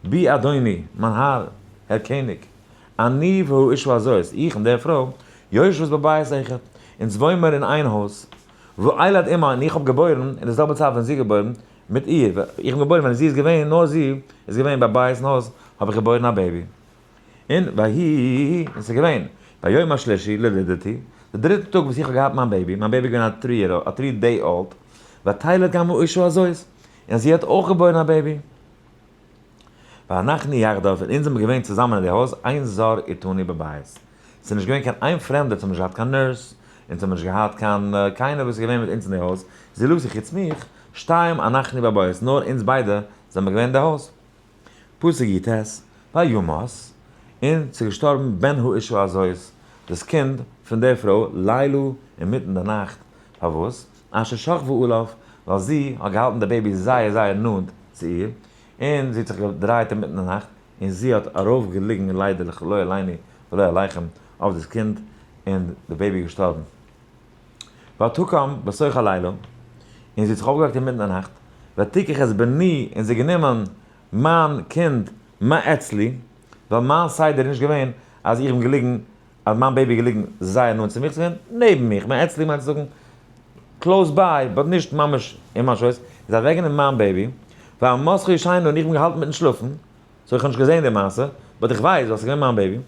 בי אדוני, מיין האר, הער קעניג, אני והאשה הזאת, איך און די פרוי, יושבות בבית אחד, אונז וואוין מיר אין איין הויז, ואלד עמה, און איך האב געבוירן, אין די זעלבע צייט ווען זי געבוירן, מיט איר, איך בין געבוירן ווען זי איז געווען, נאר זי איז געווען בבית אין הויז, האב איך געבוירן א baby. און ויהי, און ס'איז געווען, ביום השלישי ללדתי, די דריטע טאג וואס איך האב געהאט מיין baby, מיין baby איז געווען א three year, א three day old, ותלד גם האשה הזאת, און זי האט אויך געבוירן א baby. ואנחנו יחדיו, און אונז זעמיר געווען צוזאמען אין די הויז, אין זר אתנו בבית. ס'איז נישט געווען קיין איין פרעמדער, אונז האבן נישט געהאט קיין nurse, אונז האבן נישט געהאט קיין קיינער וואס איז געווען מיט אונז אין די הויז, זולתי חוץ מיך, שתיים אנחנו בבית, נאר אונז ביידע זעמיר געווען אין די הויז. פסוק י ט, וימת, און ס'איז געשטארבן בן האשה הזאת, דאס קינד פון דער פרוי, לילה, אינמיטן די נאכט, פארוואס? אשר שכבה עליו, ווייל זי האט געהאלטן די baby זייער זייער נאנט צו איר, און זי האט זיך געדרייט אינמיטן די נאכט, און זי האט ארויפגעליגן ליידער לא עלינו ולא עליכם אויף דאס קינד, און די baby איז געשטארבן. ותקם בתוך הלילה, און זי האט זיך אויפגעוועקט אינמיטן די נאכט, ותקח את בני, און זי גענומען מיין קינד מאצלי, ווייל מיין סדר איז נישט געווען אז איך בין געליגן, אז מיין baby איז געליגן זייער נאנט צו מיך, ס'איז געווען נעבן מיך, מאצלי מיינט צו זאגן close by, but נישט ממש אין מיין שויס, איז אוועקגענומען מיין baby, ואמתך ישנה און איך בין געהאלטן מיטן שלאפן, so איך האב נישט געזען די מעשה, but איך ווייס ווייל ס'איז געווען מיין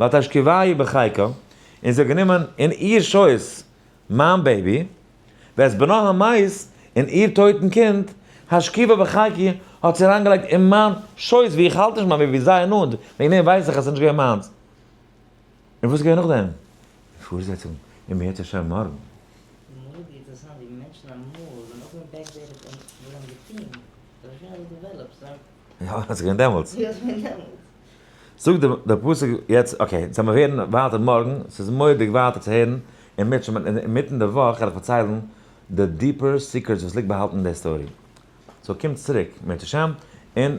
baby, ותשכיבהו בחיקה, און זי האט גענומען אין איר שויס מיין baby, ואת בנה המת, און איר טויטן קינד, השכיבה בחיקי, האט זי אריינגעלייגט אין מיין שויס ווי איך האלט נישט מיין baby זייער נאנט, וועגן דעם ווייס איך אז ס'איז נישט געווען מיינס. און וואס איז געווען נאכדעם? די פארזעצונג אם ירצה השם מארגן. מורא'דיג אינטערעסאנט ווי מענטשן אמאל זענען אויך געווען backdated און וואס זיי האבן געטון, זיי זענען שוין אזוי developed, זיי יא, ס'איז געווען דעמאלטס. יא, ס'איז געווען דעמאלטס. זאגט דער פסוק יעצט, okay, זאל מיר הערן ווייטער מארגן, ס'איז מורא'דיג ווייטער צו הערן, און אינמיטן די וואך וועל איך פארציילן די deeper secrets וואס ליגט באהאלטן אין די story. so קומטס צוריק אם ירצה השם, און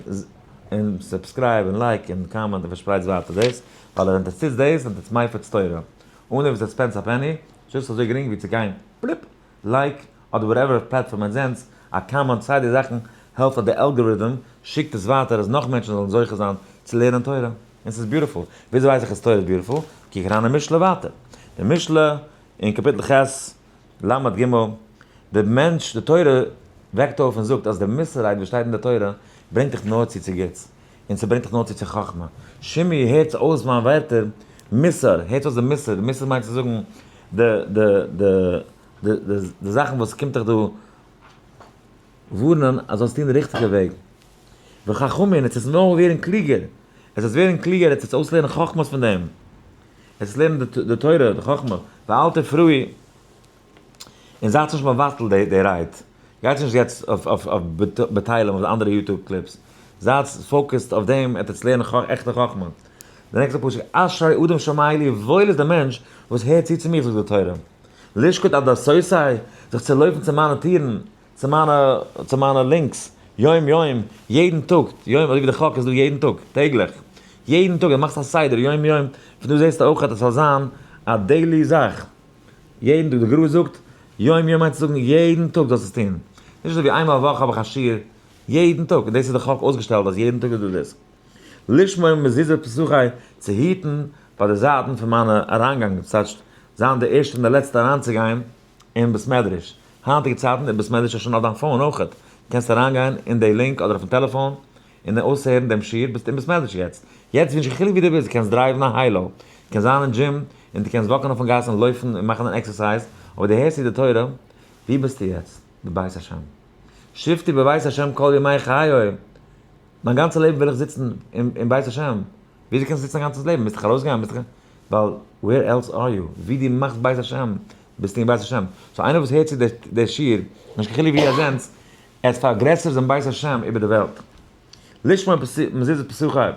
און subscribe און like און comment און פארשפרייטס ווייטער דאס, ווייל ווען עטס טוטס דאס זענט עטס מפיץ תורה, אן דעם וואס עטס spend ס א penny, just אזוי גרינג ווי צו גיין פליפ, like, אדער whatever platform עטס זענטס, א comment, סיי די זאכן העלפט אז די algorithm שיקט עס ווייטער אז נאך מענטשן זאלן זוכה זיין צו לערנען תורה, און ס'איז beautiful. וויאזוי ווייס איך אז תורה איז beautiful? קוק אריין אין משלי ווייטער. די משלי אין קאפיטל ח' ל ג, די מענטש, די תורה וועקט אויף און זאגט אז די מוסר רייד וואס שטייט אין די תורה ברענגט דיך נאר צו צו גוטס, און ס'ברענגט דיך נאר צו צו חכמה. שמעו, הערטס אויס מיין ווערטער, מוסר, הערטס אויס די מוסר, די מוסר מיינט צו זאגן די די די די די זאכן וואס קומט דיך דא ווארענען אז זאלסט טון די ריכטיגע וועג. וחכמים, עס איז נאר ווערן קלוגער, עס איז ווערן קלוגער, עס איז אויסלערנען חכמות פון דעם, עס איז לערנען די תורה, די חכמה, ואל תפרעו, און זייטס נישט מבטל די רייד, גייטס נישט יעצט אויף בטלים אויף די אנדערע YouTube clips, זייטס focused אויף דעם, עטס לערנען עכטע חכמה. די נעקסטע פסוק, אשרי אדם שומע לי, וואויל איז דער מענטש וואס הערט צו צו מיר, זאגט די תורה, לשקוט עד דלתותי, זיך צו לויפן צו מיינע טירן, צו מיינע, צו מיינע links, יום יום, יעדן טאג, יום, אזוי ווי די חק איז דא יעדן טאג, טעגליך, יעדן טאג, דו מאכסט א סדר, יום יום, פון דא זעסטו אויך אז עס זאל זיין א daily זאך, יעדן טאג, די גר"א זאגט, יום יום מיינט צו זאגן יעדן טאג זאלסט עס טון, נישט אזוי ווי איינמאל א וואך האב איך א שיעור, יעדן טאג, און דאס איז די חק אויסגעשטעלט אז יעדן טאג איז דא דאס. לשמור מזוזות פתחי, צו היטן ביי די זייטן פון מיינע אריינגאנגען, ס'טייטש, זיין די ערשטע און די לעצטע אריינצוגיין אין בית מדרש. היינטיגע צייטן איז בית מדרש שוין אויף דיין phone אויכעט, קענסט אריינגיין אין די link אדער אויפן טעלעפאן און אויסהערן דעם שיעור, ביסט אין בית מדרש יעצט. יעצט ווי נישט קיין חילוק ווי דו ביסט, דו קענסט drive ן א Hilo, קענסט זיין אין דזשים, און דו קענסט walk ן אויפן גאס און לויפן און מאכן אן exercise, אבער דו הערסט צו די תורה, ווי ביסטו יעצט? בבית השם. שבתי בבית השם כל ימי חיי. מיין גאנצע לעבן וויל איך זיצן אין בית השם. וויאזוי קענסטו זיצן א גאנצעס לעבן? מוזט דיך ארויסגיין, מוזט דיך, ווייל where else are you? ווי דו מאכסט בית השם, ביסטו אין בית השם. so איינער וואס הערט צו די שיעור, נישט קיין חילוק ווי ער זענט, ער איז פארגרעסערט זיין בית השם איבער די וועלט. לשמור מזוזות פתחי.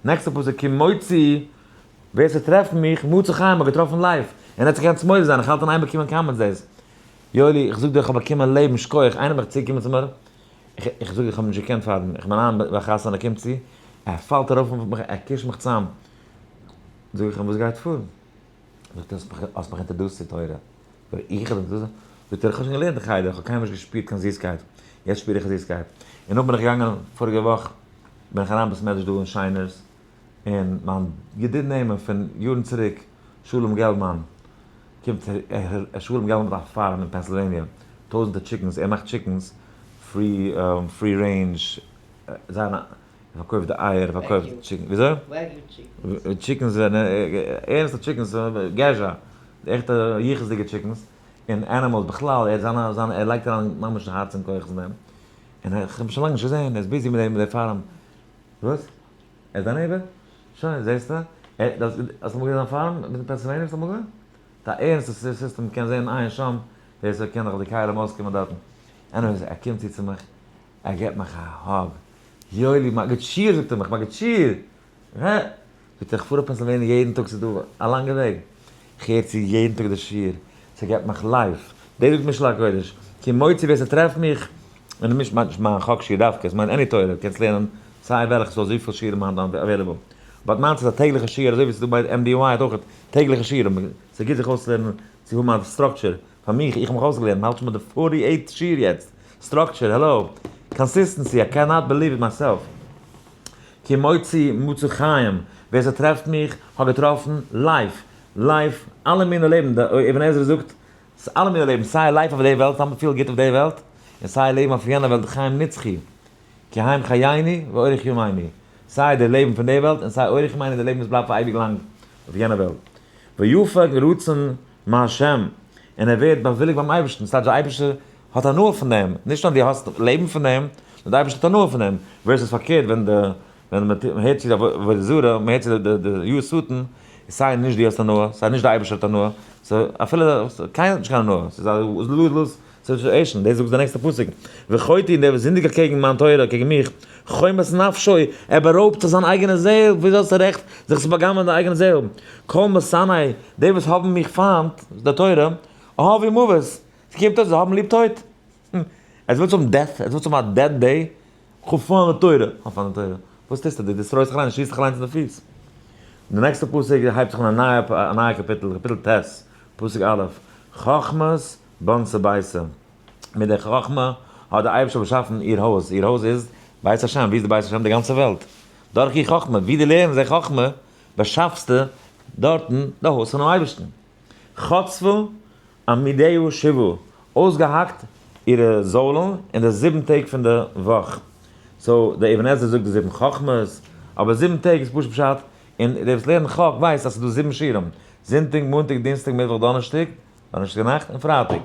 נעקסטע פסוק, כי מוצאי, ווער ס'טרעפט מיך, מצא חיים, האט געטראפן life. און ער האט זיך געקענט מודה זיין, איך האלט אין איין באקומען comments דאס. יואלי, איך זאג דיר איך האב באקומען לעבן, שכוח, איינער מיך צוגעקומען צו מיר, איך זאג איך האב נישט געקענט פארן, איך בין אריין ביי א חתונה קומט צו, ער פאלט ארויף אויף מיך, ער קישט מיך צאם, זאג איך אים וואס גייט פאר? זאגט ער האסט מיך introduced צו תורה, זאג איך איך האב דיך introduced? זאגט ער איך האב שוין געלערנט אין חדר, איך האב קיינמאל נישט געשפירט קיין זיסקייט, יעצט שפיר איך א זיסקייט, און נאך בין איך געגאנגען פאריגע וואך בין איך אריין בית מדרש דא אין שיינערס, און מיין ידיד נאמן פון יארן צוריק שלום געלבמאן, קומט ער שלום געלבמאן האט א farm אין פענסילוועניע, טויזענטער chickens, ער מאכט chickens free free range, זיין ער פארקויפט די אייער, ער פארקויפט chicken, וויאזוי? chickens זענען ערנסטע chickens, געזשע, די עכטע יחוס'דיגע chickens, און animals בכלל, ער זיינע זיינע ער לייגט אריין ממש הארץ און כח אין דעם, און איך האב אים שוין לאנג נישט געזען, ער איז busy מיט די farm, וואס? ער איז דיין neighbor? שוין, זעסטו? האסט אמאל געזען זיין farm אין פענסילוועניע? האסט אמאל געזען? די ערנסטע סיסטעם מ'קען זען עין שם, ווער ס'קען נאך די כלים אויסקומען דארטן. anyways, ער קומט צו צו מיך, ער געבט מיך א hug, יואלי מגיד שיעור זאגט ער מיך, מגיד שיעור! הע? זאגט ער, איך פאר אויף פענסילוועניע יעדן טאג, ס'איז דא א לאנגע וועג, איך הער צו יעדן טאג די שיעור, ס'געבט מיך life. דאס זאגט משלי הקודש, כי מוצאי ווער ס'טרעפט מיך, און נישט מיינט נישט מיין חק שיעור דווקא, עס מיינט any תורה, קענסט לערנען סיי וועלכע, ס'דא אזויפיל שיעורים היינט available, but מיינס איז א טעגליכע שיעור אזוי ווי ס'איז דא ביי MDY האט אויך טעגליכע שיעורים, ס'איז גוט זיך אויסצולערנען צו האבן א structure, פאר מיך, איך האב מיך אויסגעלערנט, מ'האלט שוין ביי די forty eight שיעור יעצט, structure, העלא, Consistency, I cannot believe it myself. כי מוצאי מצא חיים, ווער ס'טרעפט מיך האט געטראפן life, life, אלע מיני לעבן, דער אבן עזרא זאגט, ס'איז אלע מיני לעבן, סיי life אויף די וועלט, האבן פיל גוט אויף די וועלט, און סיי לעבן אויף יענע וועלט, חיים נצחי, כי הם חיינו ואורך ימינו, סיי די לעבן פון די וועלט און סיי אורך ימינו די לעבן וואס בלייבט פאר אייביג לאנג אויף יענע וועלט. ויפג רצון מהשם, און ער ווערט באוויליגט ביים אייבערשטן, ס'טייטש דער אייבערשטער האט הנאה פון דעם, נישט נאר דו האסט לעבן פון דעם, נאר דער אייבערשטער האט הנאה פון דעם, versus פארקערט ווען די ווען מען הערט צו די עבודה זרה, מען הערט צו די די יו שטן, סיי נישט דו האסט הנאה, סיי נישט דער אייבערשטער האט הנאה, so אפילו קיינער האט נישט קיין הנאה, ס'איז א lose lose situation, דאס זאגט די נעקסטע פסוק, וחוטא און דער וואס זינדיגט אקעגן מיין תורה, אקעגן מיך, חומס נפשו, ער בארויבט זיך זיין אייגענע זעהל, וויאזוי האסטו רעכט זיך צו בא'גנב'ענען דיין אייגענע זעהל? כל משנאי, די וואס האבן מיך פיינט, די תורה, אוהבי מוות, ס'קומט אויס זיי האבן ליב טויט. עטס ווילטס האבן death? עטס ווילטס האבן א dead day? כ'האב פיינט די תורה! כ'האב פיינט די תורה! וואס טוסטו? דו destroy סט זיך אליין, דו שיסט זיך אליינס אין די פיס. די נעקסטע פסוק הייבט זיך אן א נייע א נייע קאפיטל, קאפיטל ט', פסוק א', חכמת בנתה ביתה, מיט דער חכמה האט דער אייבערשטער באשאפן איר הויז, איר הויז איז בית השם, ווי איז די בית השם? די גאנצע וועלט. דורך איר חכמה, ווי דו לערנסט די חכמה, באשאפסטו דארטן די הויז פונעם אייבערשטן. חצבה עמודיה שבעה, אויסגעהאקט אירע זוילן אין די זיבן טעג פון די וואך. So דער אבן עזרא זאגט די זיבן חכמות, אבער זיבן טעג איז פשוט פשט, און דער וואס לערנט חק ווייסט אז ס'איז דא זיבן שיעורים, זונטאג, מאנטאג, דינסטאג, מיטוואך, דאנערשטאג, דאנערשטאג נאכט, און פרייטאג.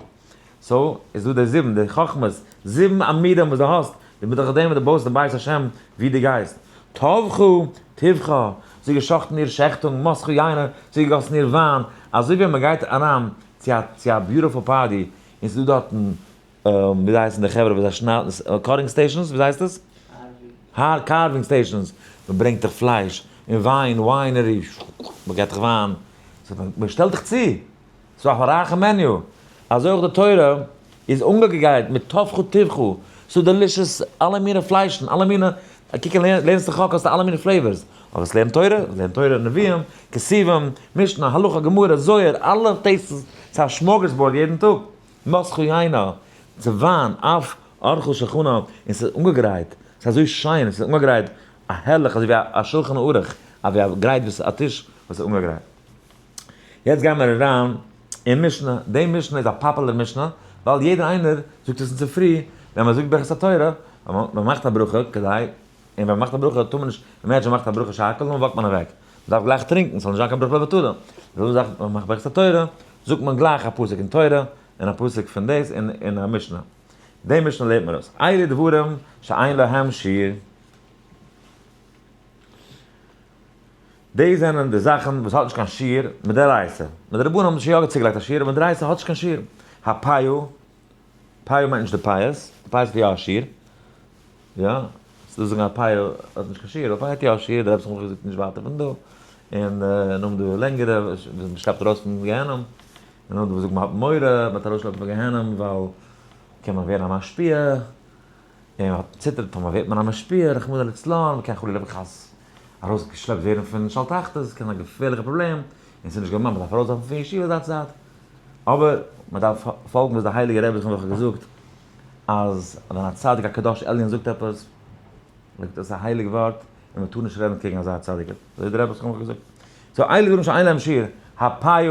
So איז דא די זיבן, די חכמות, זיבן עמודים וואס דו האסט, די מיט דורך דעם וואס דו בויסט די בית השם ווי דו גייסט. טבחה טבחה, זי געשאכטן איר שעכטונג, מסחה יינה, זי געגאסן איר וויין, אזוי ווי מען גייט אריין צו א צו א beautiful party, און ס'איז דא דארטן, ווי הייסן די חברה וואס זיי שניידן, cutting stations, ווי הייסט עס? Carving stations, מען ברענגט דיך פלייש, און וויין, winery, מען געט דיך וויין, מען שטעלט דיך צו. ס'איז א רייכע menu. אזוי אויך די תורה איז אנגעגרייט מיט טבחו טבחו, ס'איז delicious אלע מיני פליישן, אלע מיני, קוק אין לערנסט די חק האסטו אלע מיני flavors, אבער עס לערנט תורה, לערנט תורה נביאים, כתובים, משנה, הלכה, גמרא, זוהר, אלע tastes, ס'איז א smorgasbord יעדן טאג, מסכו יינה, ס'איז וויין, אף ערכו שולחנה, און ס'איז אנגעגרייט, ס'איז אזוי שיין, ס'איז אנגעגרייט א הערליך אזוי ווי א שולחן ערוך, אזוי ווי א גרייט וואס א טיש וואס איז אנגעגרייט. יעצט גייען מיר אריין אין משנה, די משנה איז א popular משנה, ווייל יעדער איינער זאגט עס אינצופרי ווען מען זאגט ברכת התורה, ווען מען מאכט א ברכה כדי, און ווען מען מאכט א ברכה טאר מען נישט, imagine מען מאכט א ברכה שהכל און walk ט מען אוועק, מען דארף גלייך טרינקען ס'זאל נישט זיין קיין ברכה לבטלה, די זעלבע זאך ווען מען מאכט ברכת התורה זאגט מען גלייך א פסוק אין תורה און א פסוק פון דאס און א משנה, די משנה לערנט מיר אויס, אלו דברים שאין להם שיעור. דאס זענען די זאכן וואס האט נישט קיין שיעור מדאורייתא. מדרבנן האבן שוין יא צוגעלייגט א שיעור, אבער מדאורייתא האט נישט קיין שיעור. הפאה, פאה מיינט נישט די פאות, די פאות האט יא א שיעור. יא, ס'דא וואס זאגן א פאה האט נישט קיין שיעור, אבער פאה האט יא א שיעור, דער רבי זכרונו לברכה זאגט נישט ווייטער פון דא. און נאכדעם דא לענגערע וואס מ'שלעפט ארויס פון גיהנום. און נאכדעם וואס זאגט מ'האט מורא מ'וועט ארויסשלעפן פון גיהנום ווייל קען מען ווערן א משפיע. און מ'האט ציטערט טאמער ווערט מען א משפיע רחמנא ליצלן, מ'קען חלילה וחס ארויסגעשלעפט ווערן פון שאול תחתית, עס קען זיין א געפערליכע פראבלעם, און ס'איז נישט געמאכט, מ'דארף ארויסווארפן פון ישיבה זייט צו זייט. אבער מ'דארף פאלגן וואס די הייליגע רבי זכרונו לברכה האט געזאגט, אז ווען א צדיק א קדוש עליון זאגט עפעס, זאגט עס א הייליג ווארט, און מ'טאר נישט רעדן קעגן אזא צדיק, אזוי האט דער רבי זכרונו לברכה געזאגט. So אלו דברים שאין להם שיעור, הפאה,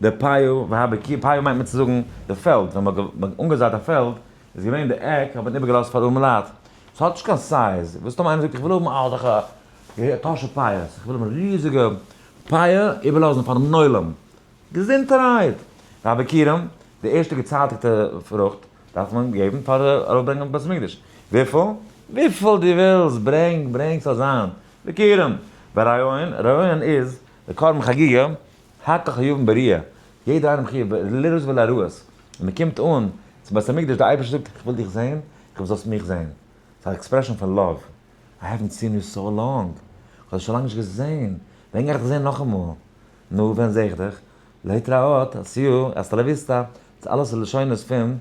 די פאה, והבקי, פאה מיינט מען צו זאגן די פעלד, ווען מ'האט אנגעזייט א פעלד, איז געווען די עק האט מען איבערגעלאזט פאר ארמעלייט, ס'האט נישט קיין size, וואס טאמער איינער זאגט איך וויל האבן אזעלכע טאשע פאות, איך וויל האבן ריזיגע פאה איבערלאזן פארן עולם, געזונטערהייט! והביכורים, די ערשטע געצייטיגטע פרוכט דארף מען געבן פאר ארויפברענגען אויף בית המקדש, וויפיל? וויפיל דו ווילסט, ברענג, ברענג ס'זאל זיין, ביכורים! והריון, ריון איז די קרבן חגיגה, הכל חייבין בראיה, יעדער איינער מחויב לראות ולהראות, און מען קומט אן צום בית המקדש, דער אייבערשטער זאגט איך וויל דיך זען, איך וויל זאלסט מיך זען, ס'איז א expression פון love, I haven't seen you so long, איך האב דיך שוין לאנג נישט געזען, ווען גיי איך דיך זען נאכאמאל? נו, ווען זע איך דיך? להתראות, see you, hasta la vista, דאס אלעס איז לשונות פון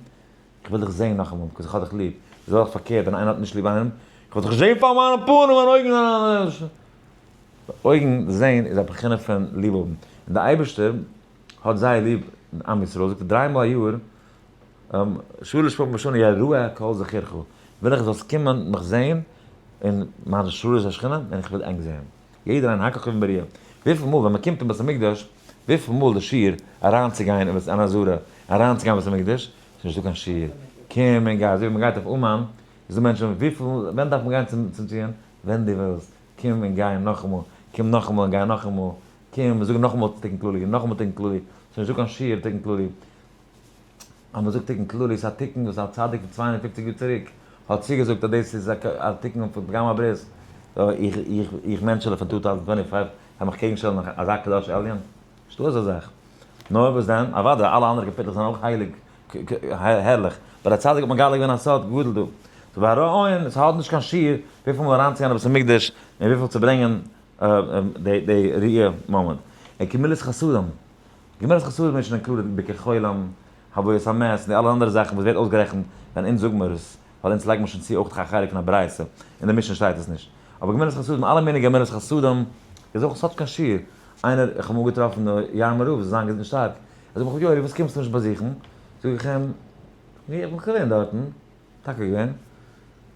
איך וויל דיך זען נאכאמאל, because איך האב דיך ליב, די זעלבע זאך פארקערט ווען איינער האט נישט ליב איינעם, איך וויל דיך נישט זען פאר מיינע פנים, מיינע אויגן זענען אויגן זען איז א בחינה פון ליב האבן, און דער אייבערשטער האט זייער ליב עם ישראל, זאגט ער דריי מאל א יאר, שלש פעמים בשנה יראה כל זכורך, וויל איך זאלסט קומען מיך זען אין מיין השראת השכינה, און איך וויל ענק זען. יעדער איינער הכל חייבין בראיה. וויפיל מאל ווען מען קומט אין בית המקדש, וויפיל מאל די שיעור אריינצוגיין אין בית אן עזרה, אריינצוגיין אין בית המקדש, ס'איז נישטא קיין שיעור. קום און גיי, אזוי ווי מען גייט אויף אומאן, איז דא מענטשן, וויפיל, ווען דארף מען גיין צום ציון? ווען דו ווילסט. קום און גיי נאכאמאל, קום נאכאמאל און גיי נאכאמאל, קום, זאג נאכאמאל תיקון כללי, נאכאמאל תיקון כללי, ס'איז נישטא קיין שיעור תיקון כללי. אז מ'זאגט תיקון כללי, ס'איז א תיקון וואס א צדיק פון 250 יאר צוריק האט צוגעזאגט אז דאס איז א תיקון פון פגם הברית. איך, איך, איך מענטשעלע פון 2025 קען מיך קעגנשטעלן אזא קדוש עליון? נישטא אזא זאך. נאר וואס דען? אוודאי, אלע אנדערע קאפיטלעך זענען אויך הייליג, הערליך. ביי די צדיק האט מען מגלה געווען א סוד גדול דא. so והראיון, עס האט נישט קיין שיעור וויפיל מאל אריינצוגיין אין בית המקדש און וויפיל צו ברענגען די ראי' מאמענט. און גמילות חסדים. גמילות חסדים איז שוין included ביקור חולים, הלוית המת, און די אלע אנדערע זאכן וואס ווערט אויסגערעכנט ווען אונז זאגן מיר עס, ווייל אונז לייגן מיר שוין צו אויך א חלק פון א ברייתא, אין די משנה שטייט עס נישט. אבער גמילות חסדים, אלע מיני גמילות חסדים, איז אויך, עס האט קיין שיעור. איינער, איך האב אמאל געטראפן די יארמער רב, זאל זיין געזונט און שטארק, ער זאגט מיך, יואלי וואס קומסטו נישט באזוכן? זאג איך אים, איך בין געווען דארטן, טאקע געווען.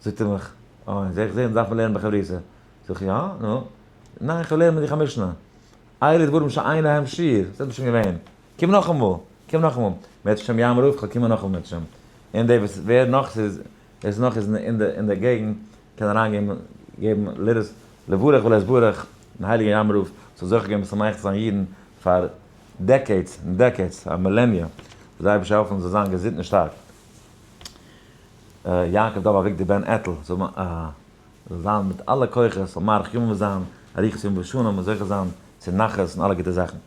זאגט ער מיך, אוי, זע איך זע, דארף מען לערנען בחברותא. זאג איך, יא, נו, ניין, איך וויל לערנען מיט דיך א משנה. אלו דברים שאין להם שיעור, דאס איז שוין געווען. קום נאכאמאל, קום נאכאמאל. אם ירצה השם יארמער רב, כ'וועל קומען נאכאמאל אם ירצה השם. און די וואס, ווער נאך ס'איז, ווער ס'איז נאך איז אין די, אין די געגנט, קען אריינגעבן, געבן לירות, לברך ולהתברך, דעם הייליגן יארמער רב, זאל זוכה געבן משמח צו זיין אידן פאר decades און decades, א millennia, זאל דער אייבערשטער העלפן זאל זיין געזונט און שטארק. יעקב דוב אביגדור בן עטל זאל זיין מיט אלע כוחות, זאל מאריך ימים זיין, אריכות ימים ושנים, און זוכה זיין צו נחת און אלע גוטע זאכן.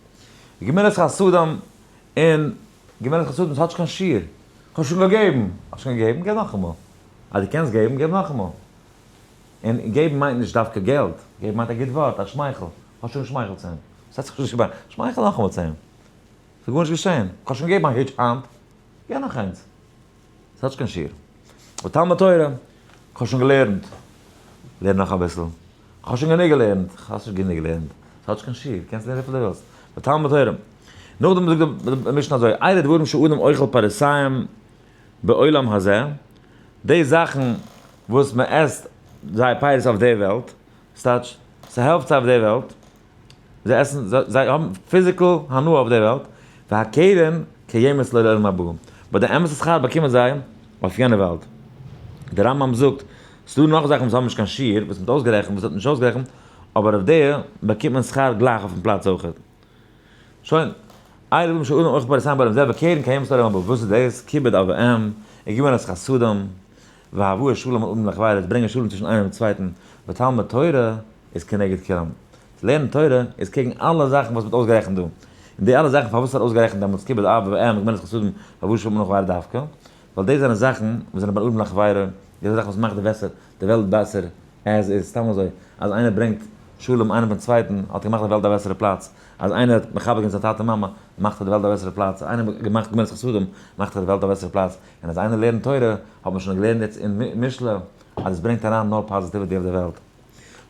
גמילות חסדים און גמילות חסדים, ס'האט נישט קיין שיעור. כ'האב שוין געגעבן. האסט שוין געגעבן? געב נאכאמאל. אז דו קענסט געבן, געב נאכאמאל. און געבן מיינט נישט דווקא געלט. געבן מיינט א גוט ווארט, א שמייכל. האסט שוין געשמייכלט צו אים. ס'האט זיך נישט געבאקן. שמייכל נאכאמאל צו אים. ס'איז גארנישט געשען. כ'האב שוין געגעבן א היטש היינט. געב נאך איינס. ס'האט נישט קיין שיעור. ותלמוד תורה, כ'האב שוין געלערנט. לערן נאך אביסל. כ'האב שוין גענוג געלערנט. כ'האב נישט גענוג געלערנט. ס'האט נישט קיין שיעור. קענסט לערנען וויפיל דו ווילסט. ותלמוד תורה. נאכדעם זאגט די משנה אזוי, אלה דברים שאדם אוכל פירותיהם בעולם הזה, די זאכן וואס מען עסט זייער פירות אויף די וועלט, ס'טייטש, ס'העלפט זיי אויף די וועלט, זיי עסן, זיי האבן physical הנאה אויף די וועלט, והקרן קיימת לו לעולם הבא, but די אמת'ע שכר באקומען זיי אויף יענע וועלט. דער רמב ם זאגט, ס'דא נאך זאכן וואס האבן נישט קיין שיעור, וואס מ'האט אויסגערעכנט, וואס האט נישט אויסגערעכנט, אבער אויף די באקומט מען שכר גלייך אויפן פלאץ אויכעט. שוין, אלו דברים שאדם אוכל פירותיהם בעולם הזה והקרן קיימת לעולם הבא, וואס איז דאס? כיבוד אב ואם, וגמילות חסדים, והבאת שלום בין אדם לחבירו, ברענגען שלום צווישן איינעם און צווייטן, ותלמוד תורה איז כנגד כולם. צו לערנען תורה איז קעגן אלע זאכן וואס מ'האט אויסגערעכנט דא. און די אלע זאכן פארוואס האט אויסגערעכנט דעמאלטס כיבוד אב ואם וגמילות חסדים והבאת שלום בין אדם לחבירו דווקא? ווייל דאס זענען זאכן וואס זענען בין אדם לחבירו, דאס זענען זאכן וואס מאכט די בעסער, די וועלט בעסער, as איז סתם אזוי אז איינער ברענגט שלום איינעם פון צווייטן האט געמאכט די וועלט א בעסערע פלאץ, אז איינער האט מכבד געווען זיין טאטע מאמע מאכט ער די וועלט א בעסערע פלאץ, אז איינער האט געמאכט גמילות חסדים מאכט ער די וועלט א בעסערע פלאץ, און אז איינער לערנט תורה האט מען שוין געלערנט יעצט אין משלי אז עס ברענגט אריין נאר positivity אויף די וועלט.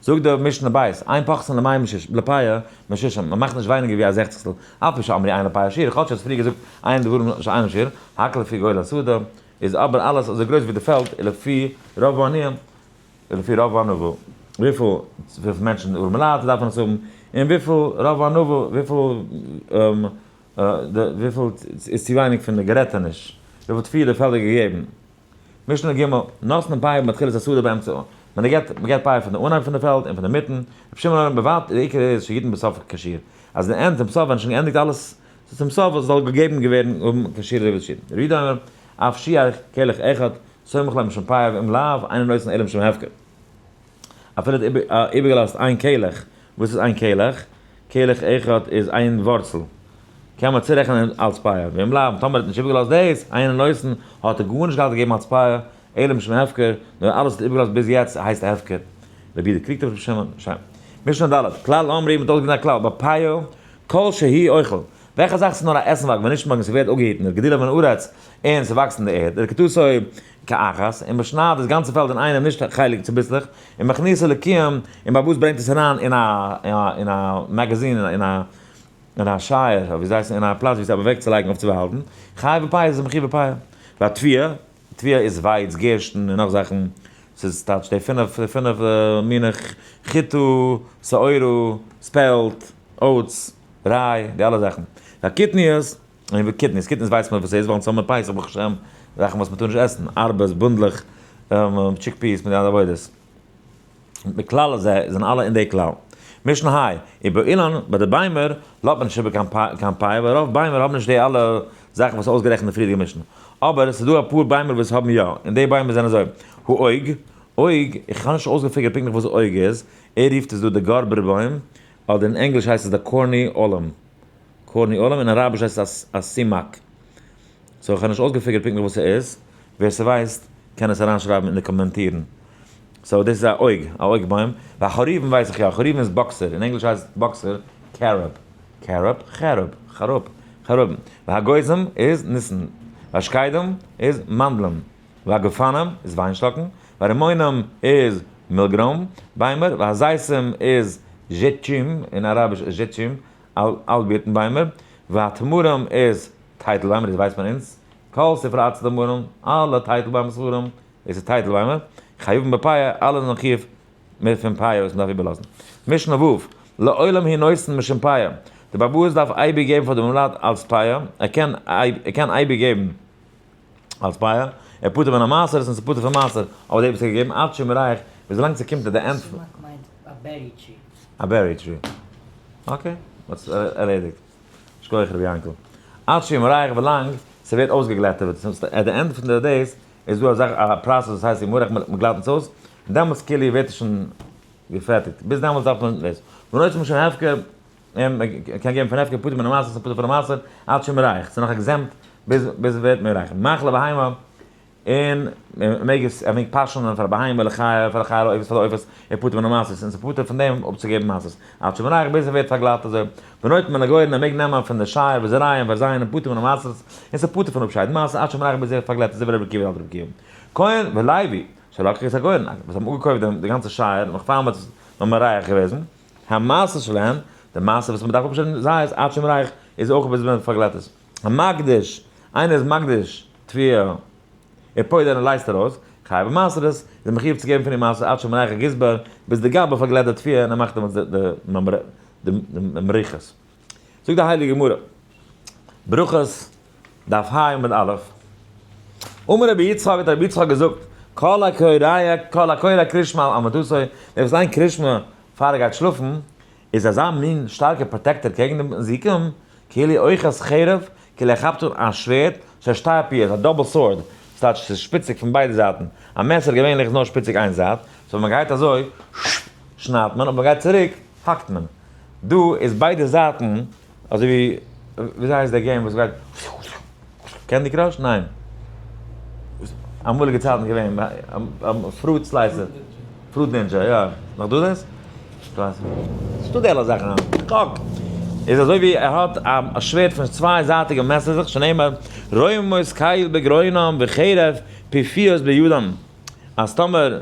זאגט די משנה בית, אין פוחתין למאה לפאה משישים, מען מאכט נישט ווייניגער ווי א זעכציגסטל, אף על פי שאמרו אין לפאה שיעור, כאטש האסט פריער געזאגט אין דברים שאינם שיעור, הכל לפי גודל השדה, איז אבער אלעס אזוי גרויס ווי די פעלד, ולפי רוב העניים, ולפי רוב ענווה, וויפיל וויפיל מענטשן ארעמע לייט דארפן עס האבן, און וויפיל רוב ענווה, וויפיל וויפיל איז צו ווייניג פון די גערעטעניש, וויפיל תבואה די פעלדער געגעבן. משנה ג', נותנין פאה מתחילת השדה ובאמצעה, מען געבט מען געבט פאה פון די אנהייב פון די פעלד און פון די מיטן, רבי שמעון אומר בלבד, די עיקר איז שיתן בסוף כשיעור, אז אין end צום סוף ווען שוין געענדיגט אלעס, צום סוף זאל געגעבן געווערן האבן כשיעור אזוי ווי די שיעור. רבי יהודה אומר, אף שיער קלח אחד, סומך לו משום פאה ואם לאו, אינו נותן אלא משום הפקר. אפילו האט איבערגעלאזט איין קלח, וואס איז איין קלח? קלח אחד איז איין ווארצל, קען מען צורעכענען אלס פאה, ואם לאו, טאמער האט נישט איבערגעלאזט דאס, אינו נותן, האט ער גארנישט געהאט געגעבן אלס פאה, אלא משום הפקר, נאר אלעס וואס האט איבערגעלאזט ביז יעצט הייסט הפקר. רבי יהודה קריגט אויף רבי שמעון, שוין. משנה ד', כלל אמרו, מ'האט אויסגענומען א כלל, בפאה כל שהוא אוכל, וועלכע זאך ס'איז נאר א עסנווארג ונשמר און ס'ווערט אפגעהיטן, וגידולו מן הארץ, און ס'וואקסט אין די ערד, ולקיטתו כאחת, און מ'שניידט דאס גאנצע פעלד אינאיינעם נישט חלק צוביסלעך, און מכניסו לקיום, און באבאס ברענגט עס אריין אין א אין א מאגאזין אין א אין א שייער, אדער ווי זיי הייסן, אין א פלאץ ווי ס'איז אוועקצולייגן אויף צו באהאלטן, חייב בפאה איז עס מחיוב בפאה. והתבואה. תבואה איז ווייץ, גערשטן און נאך זאכן, ס'איז טייטש די פינף, די פינף מיני חיטה, שעורה, spelt, oats, rye, די אלע זאכן. והקטניות, און ווי קטניות, קטניות ווייסט מען וואס ס'איז, ווייל אונז האבן מיר פסח ברוך השם, זאכן וואס מ'טאר נישט עסן, ארבעס, בונדלעך, chickpeas מיט די אלע עבודות. בכלל הזה זענען אלע אין די כלל. משנה היי, ובאילן, ביי די ביימער, לאזט מען נישט איבער קיין פאה, ווייל רוב ביימער האבן נישט די אלע זאכן וואס איז אויסגערעכנט אין פריערדיגע משנה. אבער עס איז דא אפאר ביימער וואס האבן יא, און די ביימער זענען אזוי, האוג, אוג, איך האב נישט אויסגעפיגערט פונקטליך וואס אוג איז, ער רופט עס דא די גארבער בוים, אדער אין ענגליש הייסט עס די קורני אלם, קורני אלם, אין אראביש הייסט עס א סימאק. so איך האב נישט אויסגעפיגערט פונקטליך וואס ס'איז, ווער ס'ווייסט קען עס אריינשרייבן אין די קאמענטירן. so דאס איז א אוג, א אוג בוים. והחרובין ווייס איך יא, חרובין איז באקסער, אין ענגליש הייסט boxer carob, carob, חרוב, חרוב, חרובין. והאגוזים איז ניסן. והשקדים איז מאנדלען. והגפנים איז וויינשטאקן. והרימונים איז מילגרוים ביימער. והזיתים איז זשעטשים, אין אראביש זשעטשים, איילבירטן ביימער. והתמרים איז טייטל ביימער, דאס ווייסט מען אונז, כל ספרי עצי תמרים, אלע טייטל ביימער ספרים, דאס איז טייטל ביימער, חייבים בפאה, אלע זענען חיוב מיט פון פאה וואס מען דארף איבערלאזן. משנה ו', לעולם הוא נותן משום פאה, די בעל הבית דארף אייביג געבן פאר די מולד אלס פאה, ער קען ער קען אייביג געבן אלס פאה, ער פטור מן המעשר און ס'איז פטור פון מעשר, אבער דער וואס האט געגעבן עד שימרח, וויזאלאנג ס'קומט at the end. סומאק מיינט א berry tree. א berry tree. Okay, האט עס ערלעדיגט. שכוח רבי יענקל. עד שימרח ווילאנג ס'ווערט אויסגעגלעטעוועט, at the end פון די days איז דא א זאך א process וואס הייסט ימרח מ'גלאט עס אויס, און דעמאלטס כאילו ווערט עס שוין געפערטיגט, ביז דעמאלטס דארף מען דאס. ונותן משום הפקר, און מ'קען געבן פון הפקר פטור מן המעשר, ס'פטור פון המעשר, עד שימרח, ס'איז נאך exempt ביז ביז ס'ווערט מורח. מאכל לבהמה. און מען מעג עס, ער מעג פאשענען פאר א בהמה לחיה, פאר א חיה לעופות, פאר די עופות, ער פטור מן המעשרות, און ס'פטור פון דעם אפצוגעבן מעשרות. עד שימרח ביז ער ווערט פארגלאט אזוי. ונוטל מן הגורן, ער מעג נעמען פון די שייער וזורע און פארזייען און פטור מן המעשרות, און ס'פטור פון אפשיידן מעשר עד שימרח ביז ער ווערט פארגלעט אזוי ווי רבי עקיבא האלט רבי עקיבא. כהן ולוי, שלקחו את הגורן, וואס האבן אפגעקויפט די גאנצע שייער נאך פאר מ'האט עס נאר מריח געוועזן, המעשר שלהן, די מעשר וואס מ'דארף אפשיידן זיי איז עד שימרח איז אויך ביז מען פארגלעט עס. המקדיש, איינער איז מקדיש תבואה, ופודה און לייזט ארויס, חייב במעשרות, איז ער מחויב צו געבן פון די מעשר עד שימרח הגזבר, ביז די גבאי פארגלעט די תבואה און ער מאכט דעמאלטס די מריחות. זאגט די הייליגע גמרא, ברכות דף ה עמוד א', אמר רבי יצחק האט רבי יצחק געזאגט, כל הקורא כל הקורא קריאת שמע על מיטתו, דער וואס ליינט קריאת שמע פאר ער גייט שלאפן, איז אזא מין שטארקע protector קעגן די מזיקים, כאילו אוחז חרב, כאילו ער כאפט אן א שווערד, של שתי פיות, א double sword, ס'טייטש ס'איז שפיציג פון ביידע זייטן, א מעסער געווענליך איז נאר שפיציג איין זייט, so ווען מ'גייט אזוי, שניידט מען, אויב מ'גייט צוריק, האקט מען. דא איז ביידע זייטן, אזוי ווי, וויאזוי הייסט די game וואס גייט, Candy Crush? ניין. אמאליגע צייטן געווען, Fruit Slicer. Fruit Ninja, יא. נאך דא דאס? ס'דא די אלע זאכן היינט. קאק! איז אזוי ווי ער האט א שווערד פון צוויי זייטיגע מעסער זיך, שנאמר, רוממות קל בגרונם וחרב פיפיות בידם. אז טאמער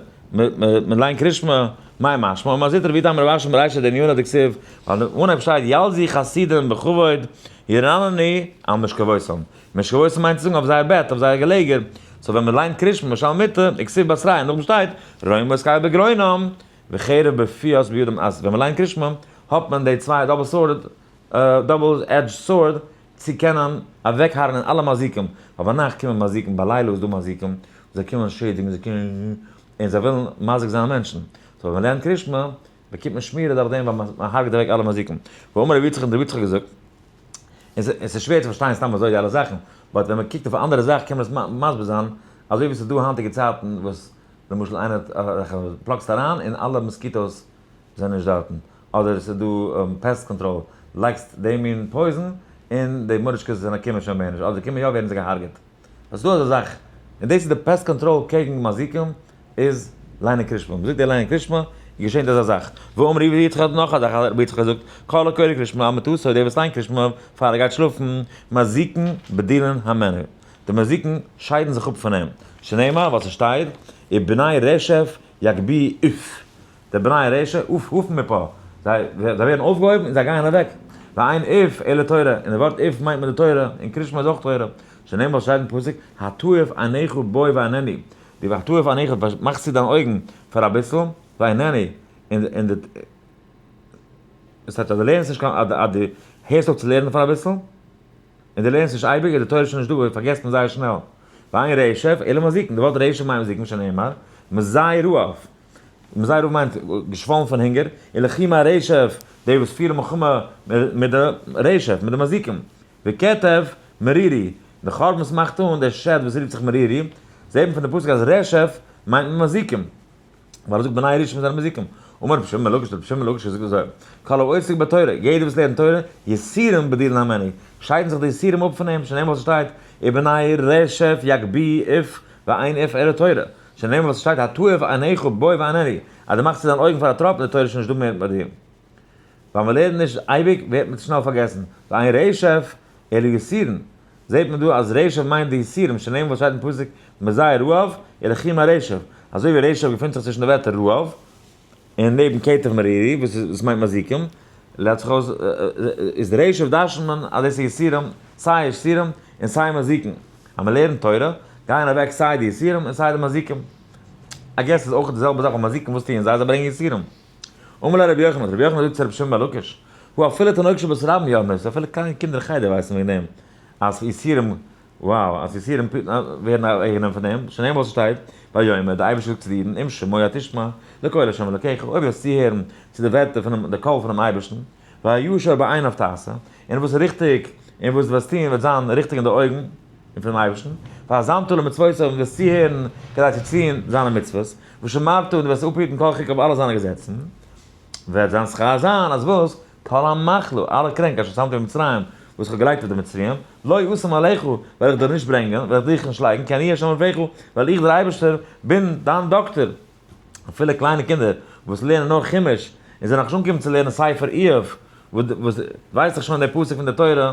מ'ליינט קרישמע, מאי משמע, אמר זוטרא ואיתימא רב אשי מרישא דענינא דכתיב, ווייל אין אנהייב שטייט ילזו חסידים בכבוד ירננו על משכבותם. משכבותם מיינט צו זאגן אויף זייער בעט, אויף זייער געלעגער. so ווען מ'ליינט קרישמע למשל מיטה, וכתיב בתריה, און נאכדעם שטייט, רוממות קל בגרונם, וחרב פיפיות בידם אז ווען מ'ליינט קרישמע האט מען די צוויי double sword, double edge sword, צו קענען אוועקהרג'נען אלע מזיקים, ווייל ביינאכט קומען מזיקים, בלילה איז דא מזיקים, זיי קומען שעדיגן, זיי קומען און זיי ווילן מזיק זיין מענטשן, so ווען מ'לערנט קרישמע באקומט מען שמירה דורך דעם ווייל מ'הרג'ט אוועק אלע מזיקים. ואמר רבי יצחק און רבי יצחק האט געזאגט, און ס'איז שווער צו פארשטיין סתם אזוי די אלע זאכן, but ווען מ'קוקט אויף א אנדערע זאך קען מען עס מסביר זיין, אזוי ווי ס'איז דא היינטיגע צייטן וואס למשל איינער האט פלאגסט אריין און אלע mosquitoes זענען נישט דארטן, אדער ס'איז דא pest control, לייגסט די מין poison און די מורישקעס זענען קומען שוין מער נישט, אדער קומען יא ווערן זיי געהארגעט. ס'איז דא אזא זאך, און דאס איז די pest control קעגן מזיקים איז ליינען קרישמע, מ'זאגט דיר ליינען קרישמע איז געשענט אזא זאך, ואמר רבי יצחק האט נאך א זאך רבי יצחק האט געזאגט, כל הקורא קרישמע על מיטתו דער וואס ליינט קרישמע פאר ער גייט שלאפן, מזיקין בדילין הימנו, די מזיקין שיידן זיך אפ פון אים, שנאמר ווייל ס'שטייט, ובני רשף יגביהו עוף, די בני רשף עוף עופן מפה, זיי ווערן אויפגעהויבן און זיי גייען אוועק, ואין עוף אלא תורה, און די ווארט עוף מיינט מען די תורה, און קרישמע איז אויך תורה. שנאמר וואס שטייט אין פסוק, התועף עיניך בו ואינני, די התועף עיניך מאכסט צו דיין אויגן פאר אביסל, ואינני, און די, עס הייסט אז דו לערנסט נישט קיין, אז דו הערסט אויף צו לערנען פאר אביסל, און דו לערנסט נישט אייביג איז די תורה שוין נישט דא, פארגעסט מען זייער שנעל. ואין רשף אלא מזיקין, די ווארט רשף מיינט מזיקין שנאמר, מזי רעב, מזי רעב מיינט געשוואלן פון הונגער, ולחימה רשף, די וואס פירן מלחמה מיט די רשף, מיט די מזיקים. וכתב מרירי, די חורבן וואס מאכט אן דער שד וואס רופט זיך מרירי, זעט מען פון די פסוק אז רשף מיינט מזיקים, ווייל ער זאגט בני רשעים זענען מזיקים. אמר רבי שמעון בן לקיש, רבי שמעון בן לקיש זאגט אזוי, כל העוסק בתורה, יעדער וואס לערנט תורה, יסורים בדילן הימנו, שיידן זיך די יסורים אפ פון אים, שנאמר וואס שטייט, ובני רשף יגביהו עוף ואין עוף אלא תורה, שנאמר וואס שטייט התועף עיניך בו ואיננו, אז דו מאכסט צו דיין אויגן פאר א טראפ, די תורה איז שוין נישט דא מער ביי דיר. ווייל מען לערנט נישט אייביג ווערט מען שנעל פארגעסן, ואין רשף אלא יסורין, זעט מען דא אז רשף מיינט די יסורים, שנאמר וואס שטייט אין פסוק מזי רעב ולחימה רשף, אזוי ווי רשף געפינט זיך צווישן די ווערטער רעב און נעבן כתף מרירי וואס מיינט מזיקים, לערנט זיך אויס איז רשף דרש'נט מען אז דאס איז יסורים, סיי יסורים און סיי מזיקים, אז מען לערנט תורה גייען אוועק סיי די יסורים און סיי די מזיקים, I guess איז אויך די זעלבע זאך, ווייל מזיקים וואס טוען זיי? זיי ברענגען יסורים. אמר ליה רבי יוחנן, רבי יוחנן זאגט צו רבי שמעון בן לקיש, הוא אפילו תינוק של בית רבן יודעין אותו, אפילו קליינע קינדער אין חדר ווייסן וועגן דעם, אז יסורים, wow, אז יסורים ווערן אוועקגענומען פון דעם, שנאמר וואס שטייט, ויאמר, דער אייבערשטער זאגט צו די אידן, אם שמוע תשמע, לקול ה' אלוקיך, אויב וועסט צוהערן צו די ווערטער פונעם, די קול פונעם אייבערשטן, והישר בעיניו תעשה, און וואס איז ריכטיג, און וואס דו וועסט טון וועט זיין ריכטיג אין די אויגן פונעם אייבערשטן, והאזנת למצוותיו, און וועסט צוהערן כדי צו טון זיינע מצוות, ושמרת און דו וועסט אפהיטן כל חוקיו אלע זיינע געזעצן, וועט זיין שכר זיין אז וואס? כל המחלה, אלע קרענק אשר שמתי במצרים, וואס איך האב געלייגט אויף די מצריים, לא אשים עליך, וועל איך דיר נישט ברענגען, וועל איך דיך נישט לייגן, כי אני ה' רופאך, ווייל איך דער אייבערשטער בין דיין דאקטער. אפילו קליינע קינדער וואס לערנען נאר חומש און זענען נאכנישט אנגעקומען צו לערנען ספר איוב, וואס ווייסט דאך שוין דער פסוק פון דער תורה,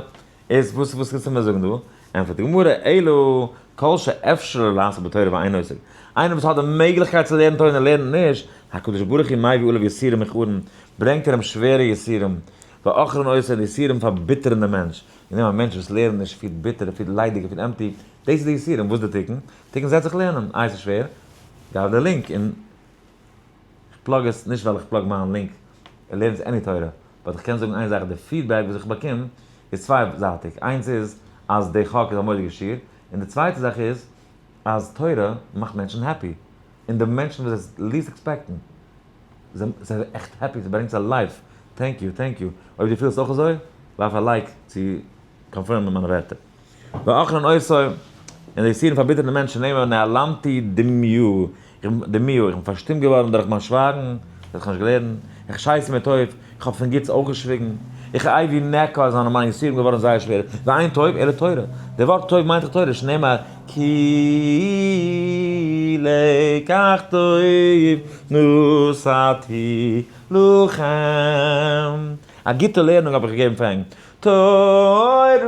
איז וואס וואס קענסטו מיר זאגן דא? ענטפערט די גמרא, אלא כל שאפשר לו לעסוק בתורה ואינו עוסק, איינער וואס האט די מעגליכקייט צו לערנען תורה און ער לערנט נישט, הקדוש ברוך הוא מביא עליו יסורים מכאובים, ברענגט ער אים שווערע יסורים, ואוכלין אותו, און די יסורים פארביטערן דעם מענטש, און א מענטש וואס לערנט נישט פילט ביטער, ער פילט ליידיג, ער פילט empty, דאס איז די יסורים, וואס איז די תיקון? תיקון זעץ זיך לערנען, איי ס'איז שווער? גיי אויף די link און איך plug עס נישט ווייל איך plug מיין link, לערנסט any תורה, but איך קען זאגן איין זאך, די feedback וואס איך באקום איז צוויי זייטיג, איינס איז אז די חק איז א מורא'דיגע שיעור, און די צווייטע זאך איז אז תורה מאכט מענטשן happy, און די מענטשן וואס זיי least expect ן זענען עכט happy, ס'ברענגט זיי life, thank you, thank you, אויב דו פילסט אויך אזוי, ווארף א like צו confirm ען מיינע ווערטער. ואוכלין אותו, און די יסורים פארביטערן די מענטשן, שנאמר נאלמתי דומיה, דומיה, איך בין פארשטומט געווארן דורך מיין שווייגן, דאס האב איך נישט געלערנט, החשיתי מטוב, איך האב פון גוטס אויך געשוויגן, וכאבי נקהה, זיינען מיינע יסורים געווארן זייער שווער, ואין טוב אלא תורה, די ווארט טוב מיינט דאך תורה, שנאמר כי לקח טוב נתתי לכם, א גוטע לערנונג האב איך געגעבן פאר ענק, תורתי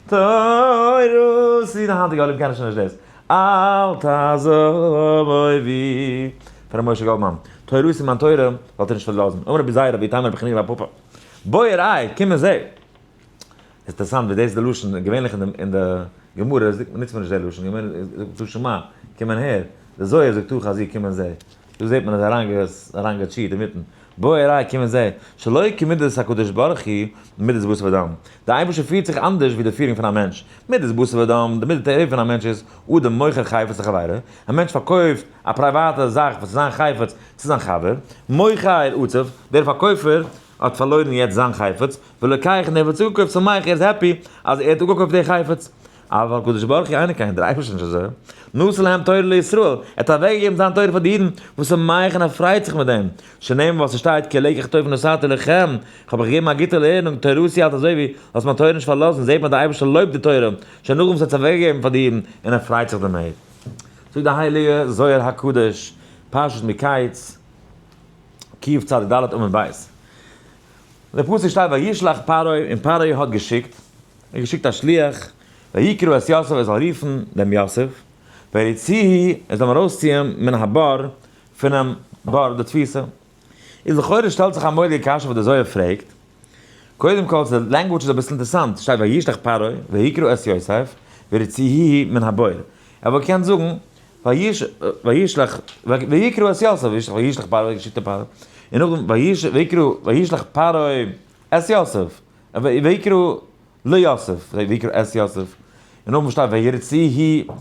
תורתי, די היינטיגע עולם קענען שוין נישט דאס, אל תעזוב אויבי, פון ר' משה גאלדמאן, תורתי מיין תורה זאלט איר נישט פארלאזן, אמר רבי זירא ואיתימא רבי חנינא בר פפא, בוא וראה, קום און זע. איז אינטערעסאנט ווי דאס איז די לשון, געווענליך אין די גמרא נוצט מען נישט די לשון, געווענליך זאגט מען תא שמע, קום און הער, די זוהר זאגט תא חזי קום און זע. דא זעט מען אז ער אריינגע cheat אינמיטן, בוא וראה קום און זע, שלא כמידת הקדוש ברוך הוא מידת בשר ודם, דער אייבערשטער פירט זיך אנדערש ווי די פירונג פון א מענטש, מידת בשר ודם, די מידת הטבע פון א מענטש איז, אדם מוכר חפץ לחבירו, א מענטש פארקויפט א פרייוואטע זאך וואס איז זיין חפץ צו זיין חבר, מוכר עצב, דער פארקויפער האט פארלוירן יעצט זיין חפץ, ולוקח און ער ווערט צוגעקויפט שמח, ער איז happy אז ער האט אפגעקויפט די חפץ. אבל הקדוש ברוך הוא אינו כן, דער אייבערשטער איז נישט אזוי, נתן להם תורה לישראל, ער האט אוועקגעגעבן זיין תורה פאר די אידן, ושמח און ער פרייט זיך מיט דעם, שנאמר וואס עס שטייט כי לקח טוב נתתי לכם, איך האב אייך געגעבן א גוטע לערנונג, תורתי האלט אזוי ווי, האסט מיין תורה נישט פארלאזן, זעט מען אז דער אייבערשטער לויבט די תורה, שוין נאכדעם וואס ער האט עס אוועקגעגעבן פאר די אידן, און ער פרייט זיך דערמיט. זאגט דער הייליגער זוהר הקדוש, פרשת מקץ, קצ"ד עמוד ב', אין די פסוק שטייט וישלח פרעה, און פרעה האט געשיקט, ער האט געשיקט א שליח, ויקרא את יוסף ער זאל רופן דעם יוסף, ויוציאו ער זאל אים ארויסציען מן הבור פונעם בור די תפיסה. איז לכאורה שטעלט זיך א מורא'דיגע קשיא וואס דער זוהר פרעגט. קודם כל, די language איז אביסל אינטערעסאנט, שטייט וישלח פרעה ויקרא את יוסף ויוציאוהו מן הבור. ער וואלט געקענט זאגן וישלח ויקרא את יוסף, וישלח פרעה, געשיקט פרעה, און נאכדעם ויקרא וישלח פרעה את יוסף, ויקרא ליוסף, ויקרא את יוסף, און נאכדעם שטייט ויוציאוהו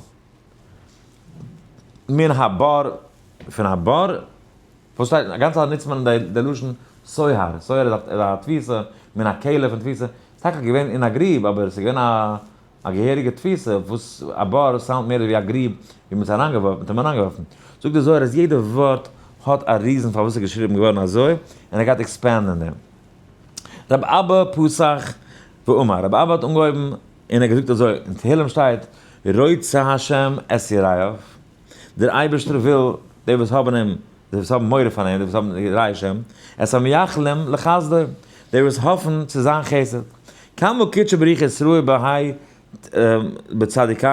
מן הבור, פון הבור, וואס שטייט, א גאנצע צייט נוצט מען די לשון סוהר, סוהר איז א תפיסה, מן הכלא פון תפיסה, ס'איז טאקע געווען אין א גריב, אבער ס'איז געווען א געהעריגע תפיסה, וואס א בור sound מער ווי א גריב ווי מ'האט אריינגעווארפן, מ'האט אים אריינגעווארפן. זאגט דער זוהר אז יעדע ווארט האט א reason פארוואס ס'איז געשריבן געווארן אזוי, און ער גייט expand ן אין דעם. רב אבא פתח ואמר, רב אבא האט אנגעהויבן און ער האט געזאגט אזוי, אין תהלים שטייט, רוצה השם את יראיו, דער אייבערשטער וויל די וואס האבן אים, די וואס האבן מורא פאר אים, די וואס האבן יראי השם, את המייחלים לחסדו, די וואס האפן צו זיין חסד. כמה קודשא בריך הוא אתרעי בהאי בצדיקיא,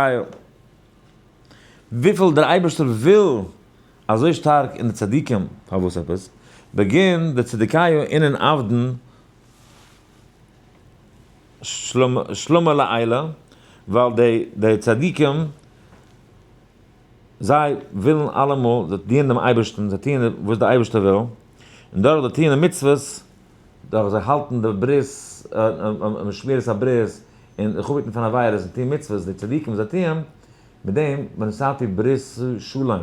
וויפיל דער אייבערשטער וויל אזוי שטארק אין די צדיקים, פארוואס עפעס? בגין דצדיקיא אינון עבדין שלמא לעילא, ווייל די צדיקים זיי ווילן אלעמאל, זיי דינען דעם אייבערשטן, זיי טוען וואס דער אייבערשטער וויל, און דורך די טוען די מצוות, דורך זיי האלטן די ברית, שמירת הברית, און זיך אפהיטן פון עבירות און טוען מצוות, די צדיקים זיי טוען, מיט דעם, ונתתי ברית שלום,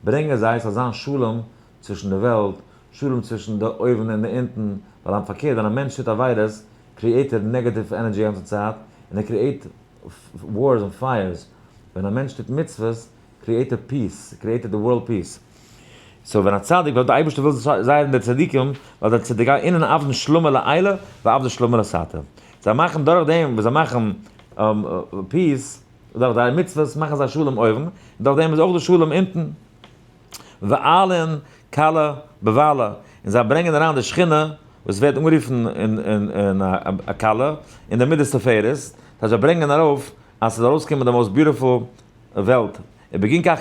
ברענגען זיי ס'זאל זיין שלום צווישן די וועלט, שלום צווישן די אויבן און די אונטן, ווייל פארקערט ווען א מענטש טוט עבירות, create ער negative energy גאנצע צייט, און ער create wars און fires, ווען א מענטש טוט מצוות, create ער peace, create ער די world peace. So ווען א צדיק, ווייל די אייבערשטער וויל זייער אין די צדיקים, ווייל די צדיקי אינון עבדין שלמא לעילא ועבדין שלמא לתתא. זיי מאכן דורך דעם וואס זיי מאכן peace, דורך זייער מצוות מאכן זיי שלום אויבן, און דורך דעם איז אויך די שלום אונטן. ועלין כלה בבעלה, און זיי ברענגען אריין די שכינה וואס ווערט אנגערופן אין א כלה, אין די מידת תפארת, דאס הייסט זיי ברענגען ארויף אז ס'זאל ארויסקומען די most beautiful וועלט, ובגין כך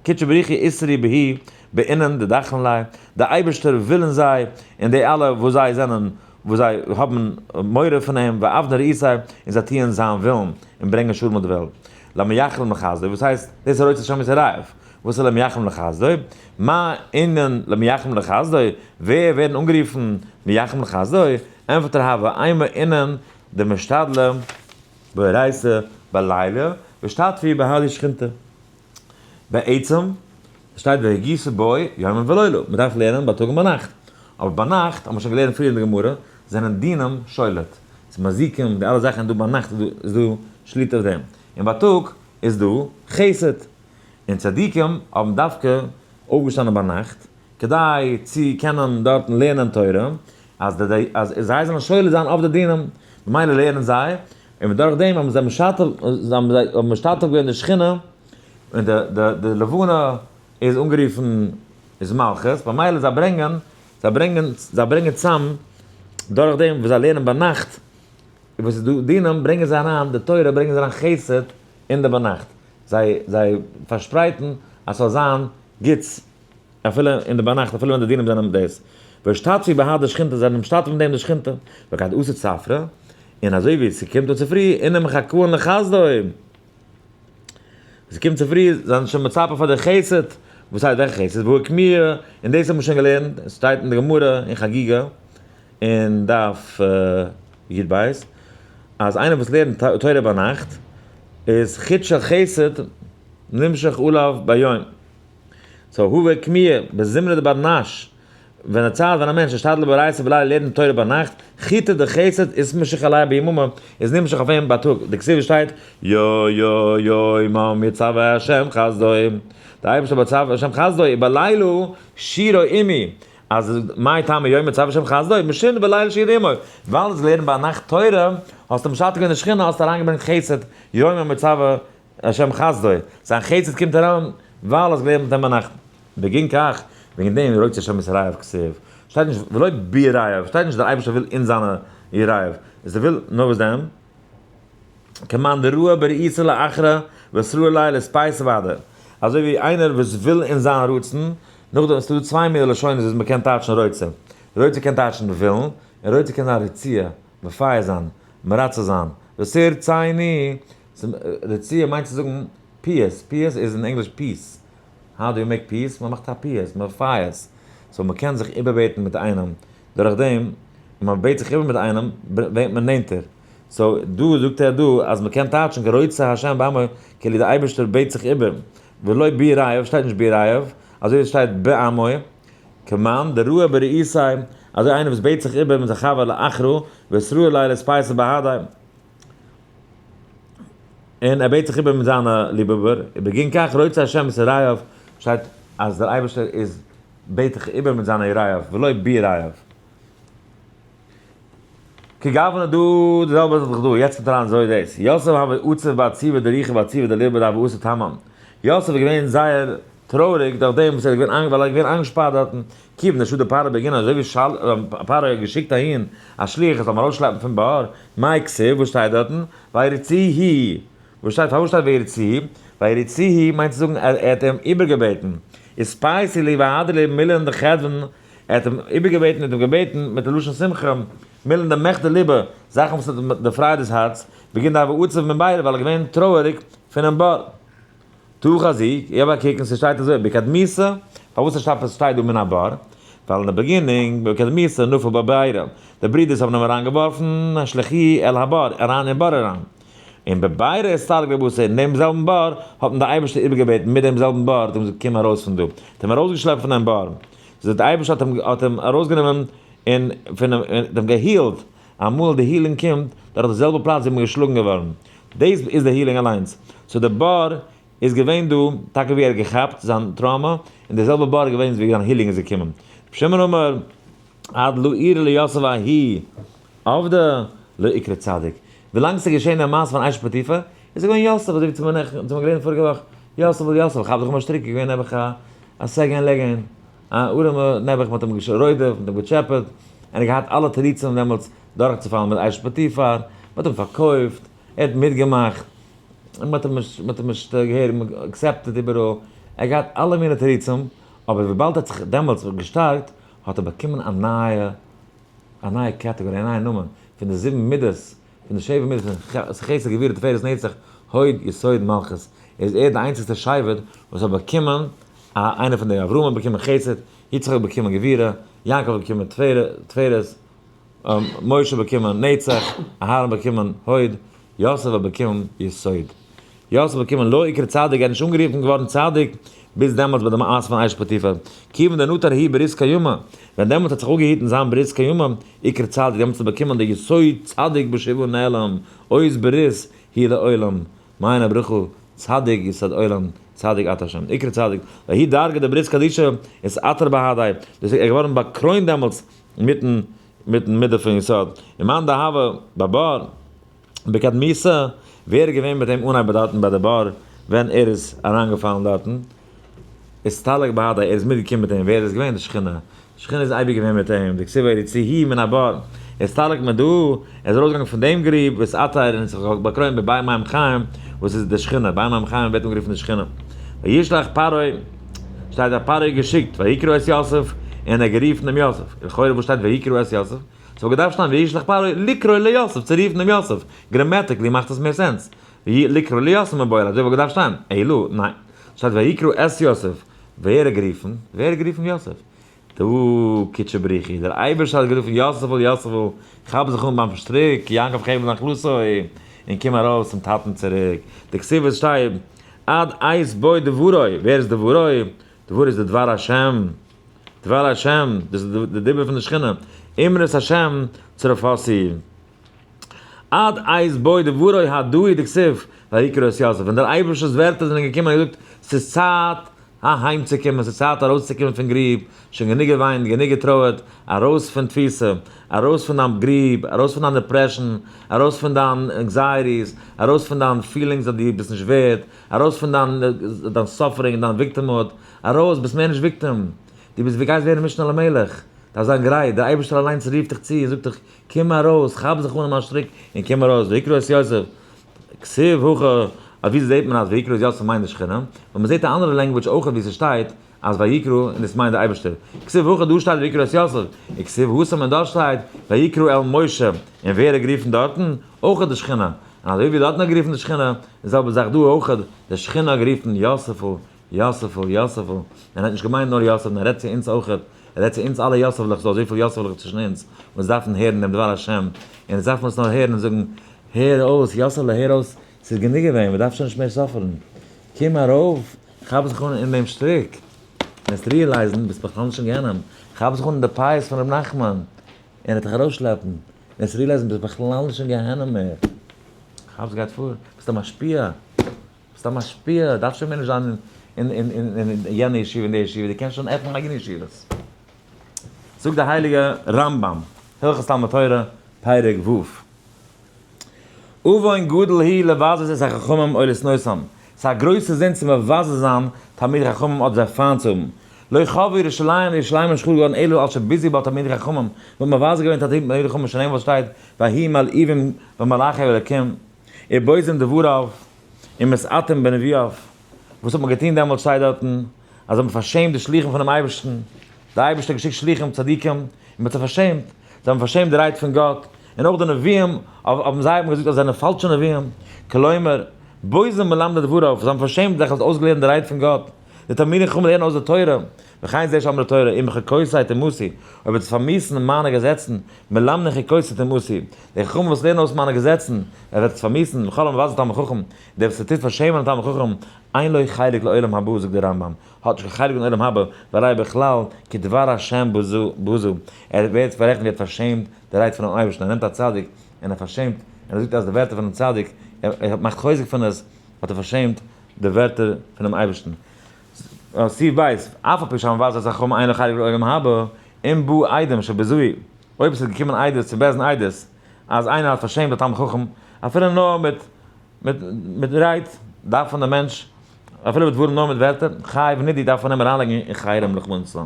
קודשא בריך הוא אתרעי בהו באינון דדחין ליה, די אייבערשטער וויל אין זיי, און די אלע וואס זיי זענען, וואס זיי האבן מורא פון אים, ועבדין רעותיה, און זיי טוען זיין ווילן, און ברענגען שלום אויף די וועלט. למייחלים לחסדו, וואס הייסט, דאס איז רוצה השם יתערב, וואס איז למייחלים לחסדו? מה ענין למייחלים לחסדו? ווער ווערן אנגערופן מייחלים לחסדו? ענטפערט ער הוה אימא אינון דמשתדלי באורייתא בליליא ואשתתפי בהדי שכינתא. בעצם שטייט והגית בו יומם ולילה, מען דארף לערנען בייטאג און ביינאכט, אבער ביינאכט האט מען שוין געלערנט פריער אין די גמרא, זענען דינים שולט, ס'איז מזיקים, די אלע זאכן איז דא ביינאכט איז דא שליטה אויף דעם, און בייטאג איז דא חסד, און צדיקים האבן דווקא אויפגעשטאנען ביינאכט כדי צו קענען דארטן לערנען תורה, אז אז זיי זאלן שולט זיין אויף די דינים, ממילא לערנען זיי, און דורך דעם האבן זיי משתף האבן משתתף געווען די שכינה, און די די די לבנה איז אנגערופן איז מלכות, ממילא זיי ברענגען זיי ברענגען זיי ברענגען צאם דורך דעם וואס זיי לערנען ביינאכט, וואס איז דא דינים ברענגען זיי אריין די תורה ברענגען זיי אריין חסד אין די ביינאכט, זיי זיי פארשפרייטן אז ס'זאל זיין גוטס אפילו אין די ביינאכט אפילו ווען די דינים זענען דאס. ואשתתפי בהדי שכינתא זיי זענען משתתף מיט דעם די שכינתא, וכד אתא צפרא, און אזוי ווי ס'קומט אן צופרי אינון מחכאן לחסדוי, ס'קומט צופרי זיי זענען שוין מצפה פאר די חסד, וואס הייסט וועלכע חסד? והא אוקמוה, און דאס האט מען שוין געלערנט, עס שטייט אין די גמרא אין חגיגה אין דף י ב, אז איינער וואס לערנט תורה ביינאכט איז חוט של חסד נמשך עליו ביום, so הא אוקמוה בזמנא דבר נש, ווען א צייט ווען א מענטש משתדל באורייתא בליליא לערנט תורה ביינאכט, חוטא דחסד איז משך עליה ביממא, איז נמשך אויף אים בייטאג, דכתיב שטייט יא יא יומם יצוה ה' חסדו, דער אייבערשטער בצוה ה' חסדו, ובלילה שירו עמי, אז מאי טעמא יומם יצוה ה' חסדו, משום דבלילה שירו עמו, ווייל דאס לערנען ביינאכט תורה, האסטו משתתף געווען די שכינה, האסטו אריינגעברענגט חסד, יומם יצוה ה' חסדו, זיין חסד קומט אריין ווייל האסט געלערנט מיט אים ביינאכט. בגין כך, וועגן דעם רוצה השם את יראיו כתיב, שטייט נישט ולא ביראיו, שטייט נישט דער אייבערשטער וויל אין זיינע יראיו, איז ער וויל נאר וואס דען? כמאן דרעא ברעותא לאחרא ואתרעי ליה לאספייתא בהדיה, אזוי ווי איינער וואס וויל אין זיין רצון, נאכדעם ס'איז דא צוויי מיני לשונות וואס מ'קען טייטשן רוצה, רוצה קען טייטשן ווילן, און רוצה קען זיין רצועה, מפייס זיין, מרצה זיין. ותרצני, רצועה מיינט צו זאגן פיוס, פיוס איז אין ענגליש peace. How do you make peace? מען מאכט א פיוס, מפייס. So מען קען זיך איבערבעטן מיט איינעם. דורך דעם, מען בעט זיך איבער מיט איינעם, ווערט מען נענטער. So דא זאגט ער דא, אז מען קען טייטשן רוצה השם בעמו, כאילו דער אייבערשטער בעט זיך איבער. ולא ביראיו, שטייט נישט ביראיו, אזוי שטייט בעמו, כמאן, דער רוה בראיסי, אזוי איינער וואס בעט זיך איבער מיט זיין חבר לאחרו, וסרו לילה ספייסה בהדי. און ער בעט זיך איבער מיט זיינע ליבעבער, בגין כך רוצה השם את יראיו, שטייט אז דער אייבערשטער איז בעט זיך איבער מיט זיינע יראיו, ולא ביראיו. כגוונא דא, די זעלבע זאך דא, יעצט קומט אריין אזוי דאס, יוסף הוה עציב בעציבא דרוחא בעציבא דליבא דהוה אסור תמם. יוסף איז געווען זייער טרויעריג דורך דעם וואס ער איז געווען ווייל ער איז געווען איינגעשפארט דארטן, כיוון דשדר פרעה בגיניה, אזוי ווי פרעה האט געשיקט אהין א שליח ער זאל אים ארויסשלעפן פון בור, מאי כתיב, וואס שטייט דארטן? ויריצוהו, וואס שטייט פארוואס שטייט ויריצוהו? ויריצוהו מיינט צו זאגן ער האט אים איבערגעבעטן, איתפייסו ליה ואהדרו ליה מילין דחדוון, ער האט אים איבערגעבעטן און אים געבעטן מיט א לשון שמחה, מילין דמחדי ליבא, זאכן וואס האט אים דערפרייט דאס הארץ, בגין דהוה עצב מן בירא ווייל ער איז געווען טרויעריג פונעם בור. תא חזי, געב א קוק און ס'שטייט אזוי, בקדמיתא, פארוואס עס שטייט דא מן הבור? ווייל אין די beginning, בקדמיתא נפל בבירא, די ברידערס האבן אים אריינגעווארפן, השליכוהו אל הבור, אריין אין בור אריין. און בבירא אסתלק לבתר, אין דעם זעלבן בור האט אים דער אייבערשטער איבערגעבעטן מיט דעם זעלבן בור, האט אים געזאגט קום ארויס פון דא, האט אים ארויסגעשלעפט פון דעם בור, זאגט דער אייבערשטער האט אים האט אים ארויסגענומען און פון דעם אים גע heal ט, אמאל די healing קומט דורך די זעלבע פלאץ ווי מען איז געשלאגן געווארן, דאס איז די healing אליינס, so די בור איז געווען דא טאקע ווי ער האט געכאפט זיין trauma, און די זעלבע בור איז געווען ווי זיין healing איז געקומען. רבי שמעון אמר, עד לא אירע ליוסף ההיא עובדא לא איקרי צדיק. ווילאנג ס'איז געשען די מעשה פון אשת פוטיפר, איז ער געווען יוסף, אזוי ווי צו מיר געלערנט פאריגע וואך, יוסף איז יוסף, כאפ זיך אן א שטריק, איז געווען נעבעך א סגן לגן, א ארעמע נעבעך, מ'האט אים גערודפ'ט, מ'האט אים געטשעפעט, און ער האט געהאט אלע תירוצים דעמאלטס דורכצופאלן מיט אשת פוטיפר, מ'האט אים פארקויפט, ער האט מיטגעמאכט, מ'האט אים נישט, מ'האט אים נישט געהעריג accepted איבעראל, ער האט געהאט אלע מיני תירוצים, אבער וויבאלד ער האט זיך דעמאלטס געשטארקט, האט ער באקומען א נייע, א נייע category, א נייע נאמען, פון די זיבן מידות, פון די שבע מידות פון חסד גבורה תפארת נצח הוד יסוד מלכות, איז ער די איינציגסטע שבט וואס האט באקומען א, איינער פון די, אברהם האט באקומען חסד, יצחק האט באקומען גבורה, יעקב האט באקומען תפארת, משה האט באקומען נצח, אהרן האט באקומען הוד, יוסף האט באקומען יסוד. יוסף האט באקומען לא איקרי צדיק, ער איז נישט אנגערופן געווארן צדיק ביז דעמאלטס ביי די מעשה פון אשת פוטיפר. כיוון דנטר ההיא ברית קיימא, ווען דעמאלטס האט זיך אפגעהיטן זיין ברית קיימא, איקרי צדיק, דעמאלטס האט ער באקומען די יסוד צדיק בשבעה נעלם, אות ברית היא לעולם, מעיין הברכה, צדיק יסוד עולם, צדיק אתה השם, איקרי צדיק, וההיא דרגא דברית קדישא אתעטר בהדיה, דאס איז ער געווארן באקרוינט דעמאלטס מיטן מיטן מידה פון יסוד, ומאן דהוה בבור בקדמיתא, ווער איז געווען מיט אים אנהייב דארטן ביי די בור ווען ער איז אריינגעפאלן דארטן, אסתלק בהדיה, ער איז מיטגעקומען מיט אים, ווער איז געווען? די שכינה, די שכינה איז אייביג געווען מיט אים, דכתיב ויריצוהו מן הבור, אסתלק מדא, ער איז ארויסגעגאנגען פון דעם גריב, ואתעטר און זיך באקרוינט בבאר מים חיים, וואס איז די שכינה, באר מים חיים ווערט אנגערופן די שכינה. וישלח פרעה, שטייט אז פרעה האט געשיקט, ויקרא את יוסף, און ער האט גערופן דעם יוסף, לכאורה וואס שטייט ויקרא את יוסף? ס'וואלט געדארפט שטיין וישלח פרעה לקרוא ליוסף, צו רופן דעם יוסף, grammatically מאכט עס מער sense, לקרוא ליוסף מבור, אזוי וואלט געדארפט שטיין, אלא, ניין, שטייט ויקרא את יוסף, ווער האט גערופן? ווער האט גערופן יוסף? דא קודשא בריך הוא, דער אייבערשטער האט גערופן יוסף'ל יוסף'ל, כאפ זיך אן ביים שטריק, יעקב חבל נחלתו, און קום ארויס צום טאטן צוריק. די כתובה שטייט, עד עת בוא דברו, ווער איז דברו? דברו איז די דבר השם, דבר השם, דאס איז די דיבור פון די שכינה, אמרת השם צרפתי. עד עת בוא דברו הדא הוא דכתיב, ויקרא את יוסף, ווען דער אייבערשטער'ס ווערטער זענען געקומען און געזאגט, ס'איז צייט אהיימצוקומען, ס'איז צייט ארויסצוקומען פון גריב, שוין גענוג געוויינט, גענוג געטרויערט, ארויס פון תפיסה, ארויס פון דיין גריב, ארויס פון דיין depression, ארויס פון דיין anxieties, ארויס פון דיין feelings אז דו ביסט נישט ווערד, ארויס פון דיין דיין suffering און דיין victimhood, ארויס, ביסט מער נישט victim, דו ביסט גייסט ווערן משנה למלך, דארפסט זיין גרייט, דער אייבערשטער אליינס רופט דיך צו און זאגט דיך, קום ארויס, כאפ זיך אן אין מיין שטריק און קום ארויס, ויקרא את יוסף, כתיב הכא, אויף ווי זעט מען אז ויקרא את יוסף מיינט די שכינה? ווייל מען זעט א אנדערע language אויך ווי ס'שטייט. אז ויקרא, און דאס מיינט דער אייבערשטער. כתיב הכא דא שטייט ויקרא את יוסף, און כתיב התם און דארט שטייט ויקרא אל משה, און ווער האט גערופן דארטן? אויך די שכינה. און אזוי ווי דארטן האט גערופן די שכינה, די זעלבע זאך דא אויך, די שכינה האט גערופן יוסף'ל, יוסף'ל, יוסף'ל, און ער האט נישט געמיינט נאר יוסף, נאר ער רעדט צו אונז אויך, ער רעדט צו אונז אלע יוסף'לעך, ס'דא אזויפיל יוסף'לעך צווישן אונז, וואס דארפן הערן דעם דבר השם, און אונז דארפן עס נאר הערן און זאגן, הער אויס, יוסעלע, הער אויס, ס'איז גענוג געווען, מ'דארף שוין נישט מער suffer ן, קום ארויף, כאפ זיך אן אין דעם שטריק, וועסט realize ן, ביסט בכלל נישט אין גיהנום, כאפ זיך אן אין די פאות פון ר' נחמן, און ער וועט דיך ארויסשלעפן, וועסט realize ן, ביסט בכלל נישט אין גיהנום מער, כאפ וואס גייט פאר, ביסט א משפיע, ביסט א משפיע, דארפסט שוין מער נישט זיין אין יענע ישיבה און די ישיבה, דו קענסט שוין עפענען אייגענע ישיבות. זאגט דער הייליגער רמב ם, הלכות תלמוד תורה, פרק ו', עוון גדול הוא לבזות את החכמים או לשנאותם, ס'איז א גרויסע זינד צו מבזה זיין תלמידי חכמים אדער זיי פיינט צו האבן. לא חרבה ירושלים, ירושלים איז נישט חרוב געווארן אלא על שביזו בה תלמידי חכמים, מ'האט מבזה געווען תלמידי חכמים שנאמר וואס שטייט ויהי מלאיבים במלאכי אלקים, ובוזים דבריו ומתעטים בנביאיו, וואס האט מען געטון דעמאלטס שטייט דארטן אז זיי האבן פארשעמט די שלוחים פונעם אייבערשטן, דער אייבערשטער האט געשיקט שלוחים צדיקים און מען האט זיי פארשעמט, זיי האבן פארשעמט די רייד פון גאט, און אויך די נביאים האבן זיי האבן געזאגט אז זיי זענען פאלשע נביאים, כלומר, בוזים מלמדי דבריו, זיי האבן פארשעמט וועלכע האט אויסגעלערנט די רייד פון גאט, די תלמידי חכמים לערנען אויס די תורה, וכן זה שאמרה תורה, אם בחוקותי תמאסו, אויב וועט עס פארמיאוסן מיינע געזעצן, מלמדי חוקותי תמאסו, די חכמים וואס לערנען אויס מיינע געזעצן, ער וועט עס פארמיאוסן, וכל המבזה תלמיד חכם, דער וואס טוט פארשעמען א תלמיד חכם, אין לו חלק לעולם הבא, זאגט דער רמב ם, האט נישט קיין חלק אין עולם הבא, והרי בכלל כדבר השם בזו, ער ווערט פאררעכנט ווי ער האט פארשעמט די רייד פונעם אייבערשטן, ער נעמט א צדיק און ער פארשעמט, און ער זאגט אז די ווערטער פונעם צדיק, ער מאכט חוזק פון עס, האט ער פארשעמט די ווערטער פונעם אייבערשטן. סעיף ב', אף על פי שהמבזה את החכמים אין לו חלק לעולם הבא, אם באו עדים שבזוהו, אויב עס איז געקומען עדות צו בית דין עדות אז איינער האט פארשעמט א תלמיד חכם, אפילו נאר מיט מיט רייד, דארף פון דער מענטש, אפילו מיט ווארום נאר מיט ווערטער, חייב נידוי דארף מען אים אריינלייגן אין חרם רחמנא ליצלן.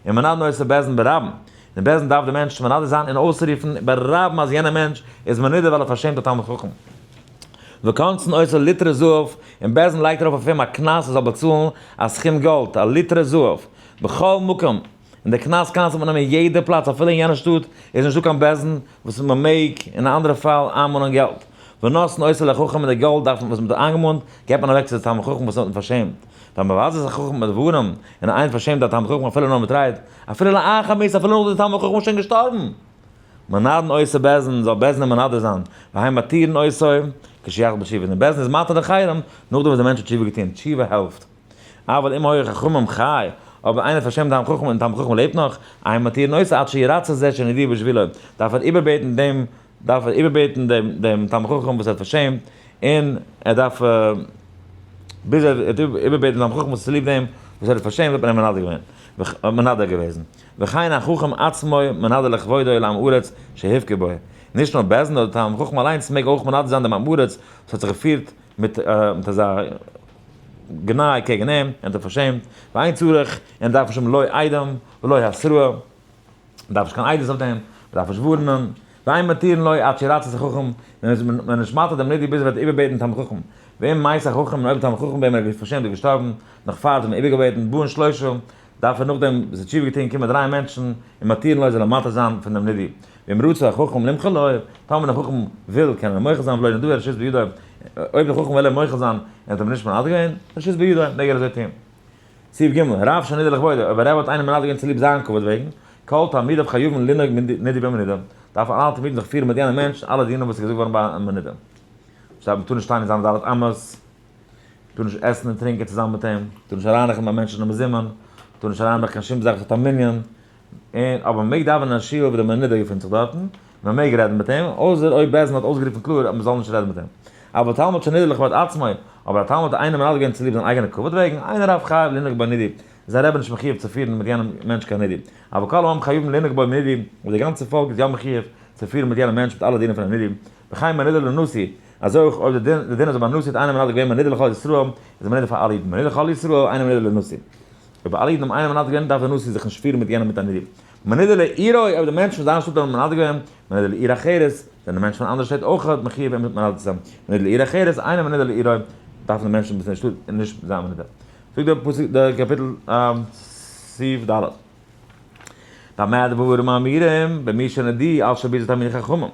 און מנדין אותו בית דין ברבים. אין בית דין דארף דער מענטש מנדה זיין און אויסרופן ברבים אז יענער מענטש איז מנודה ווייל ער פארשעמט א תלמיד חכם. וקונסין אותו ליטרא זהב, און בית דין לייגט ארויף אויף אים א קנס ער זאל באצאלן א סכום גאלד, א ליטרא זהב, בכל מקום, און די קנס קען מען נעמען אין יעדע פלאץ אפילו אין יענע שטאט איז נישטא קיין בית דין וואס מען מעג אין א אנדערע פאל איינמאנען געלט. ונותנין אותו לחכם און די גאלד דארף מען וואס מען האט איינגעמאנט געבט מען אוועק צו די תלמיד חכם וואס האט מען פארשעמט. והמבזה את החכם בדברים און איינער פארשעמט א תלמיד חכם אפילו נאר מיט רייד אפילו לאחר מיתה אפילו נאך די תלמיד חכם איז שוין געשטארבן. מנדין אותו בית דין זאל בית דין אים מנדה זיין והן מתירין אותו כשיחזור בתשובה און בית דין איז מתיר די חרם נאכדעם וואס די מענטש האט תשובה געטון תשובה העלפט. אבל אם היה חכמים חי, אויב איינער פארשעמט דיין חכם און דיין חכם לעבט נאך, אין מתירין אותו עד שירצה זה שנידוהו בשבילו, דארף ער איבערבעטן דעם, דארף ער איבערבעטן דעם דעם תלמיד חכם וואס ער האט פארשעמט, און ער דארף ביז ער וועט איבערבעטן דעם חכם וואס צוליב דעם וואס ער האט פארשעמט האט מען אים מנדה געווען, מנדה געוועזן. וכן החכם עצמו מנדה לכבודו לעם הארץ שהפקיר בו. נישט נאר בית דין נאר דער תלמיד חכם אליינס מעג אויך מנדה זיין דעם עם הארץ וואס האט זיך געפירט מיט מיט אזא גנאי קעגן אים, ער האט אים פארשעמט, ואין צריך, און דארף נישט האבן לא עדים ולא התראה, מ'דארף נישט קיין עדות אויף דעם, מ'דארף נישט ווארענען, ואין מתירין לו עד שירצה את החכם, מען איז נישט מתיר דעם נידוי ביז ער וועט איבערבעטן תלמיד חכם, ואם מת החכם, און אויב תלמיד חכם וועם ער האט פארשעמט איז געשטארבן, נאך פאר האט ער אים איבערגעבעטן, באין שלושה, דארף ער נאכדעם וואס ער האט תשובה געטון קומען דריי מענטשן און מתירין לו זאל ער מתיר זיין פון דעם נידוי, ואם רצה החכם למחול לו, טאמער דער חכם וויל קען ער מוחל זיין ולא נדהו רשות בידו, אויב דער חכם וויל אים מוחל זיין און האט אים נישט מנדה געווען, רשות בידו, מעג ער אזוי טון. סעיף ג', רב שנידהו לכבודו, אויב א רב האט איינעם מנדה געווען צוליב זיין כבוד וועגן, כל תלמידיו חייבין לנהוג נידוי במנודה, דארפן אלע תלמידים זיך פירן מיט יענעם מענטש אלע דינים וואס איז געזאגט געווארן ביי א מנודה. שטייט מ'טאר נישט שטיין אין זיינע ד' אמות, מ'טאר נישט עסן און טרינקען צוזאמען מיט אים, מ'טאר נישט אריינרעכענען ביי מענטשן אין מזומן, מ'טאר נישט אריינברעכן קיין שום זאך וואס האט א מנין, און אבער מ'מעג דאווענען אין שול וואו דער מנודה געפינט זיך דארטן, מ'מעג רעדן מיט אים, אויסער אויב בית דין האט אויסגערופן קלאר אז מ'זאל נישט רעדן מיט אים. אבל תלמיד שנידהו לכבוד עצמו, אבער א תלמיד האט איינעם מנדה געווען צוליב זיין אייגענע כבוד וועגן, אין הרב חייב לנהוג בו נידוי, איז א רבי נישט מחיוב צו פירן מיט יענעם מענטש קיין נידוי. אבל כל העם חייבים לנהוג בו נידוי, אבער די גאנצע פאלק איז יא מחיוב צו פירן מיט יענעם מענטש מיט אלע דינים פון א נידוי, וכן מנודה לנשיא, אזוי אויך אויב די דין איז אויב א נשיא האט איינעם מנדה געווען מנודה לכל ישראל, איז ער מנודה פאר אלע אידן, מנודה לכל ישראל, אינו מנודה לנשיא. אויב אלע אידן האבן איינעם מנדה געווען דארף דער נשיא זיך נישט פירן מיט יענעם מיט א נידוי. מנודה לעירו, אויב די מענטשן פון זיין שטאט האבן מנדה געווען, מנודה לעיר אחרת, זענען די מענטשן פון אנדערע שטעט אויך מחיוב אים מנדה צו זיין. מנודה לעיר אחרת, אינו מנודה לעירו, דארפן די מענטשן פון זיין שטאט נישט זיין מנודה. זאגט דער פסוק דער קאפיטל סעיף ד'. במה דברים אמורים במי שנדהו על שביזו תלמידי חכמים,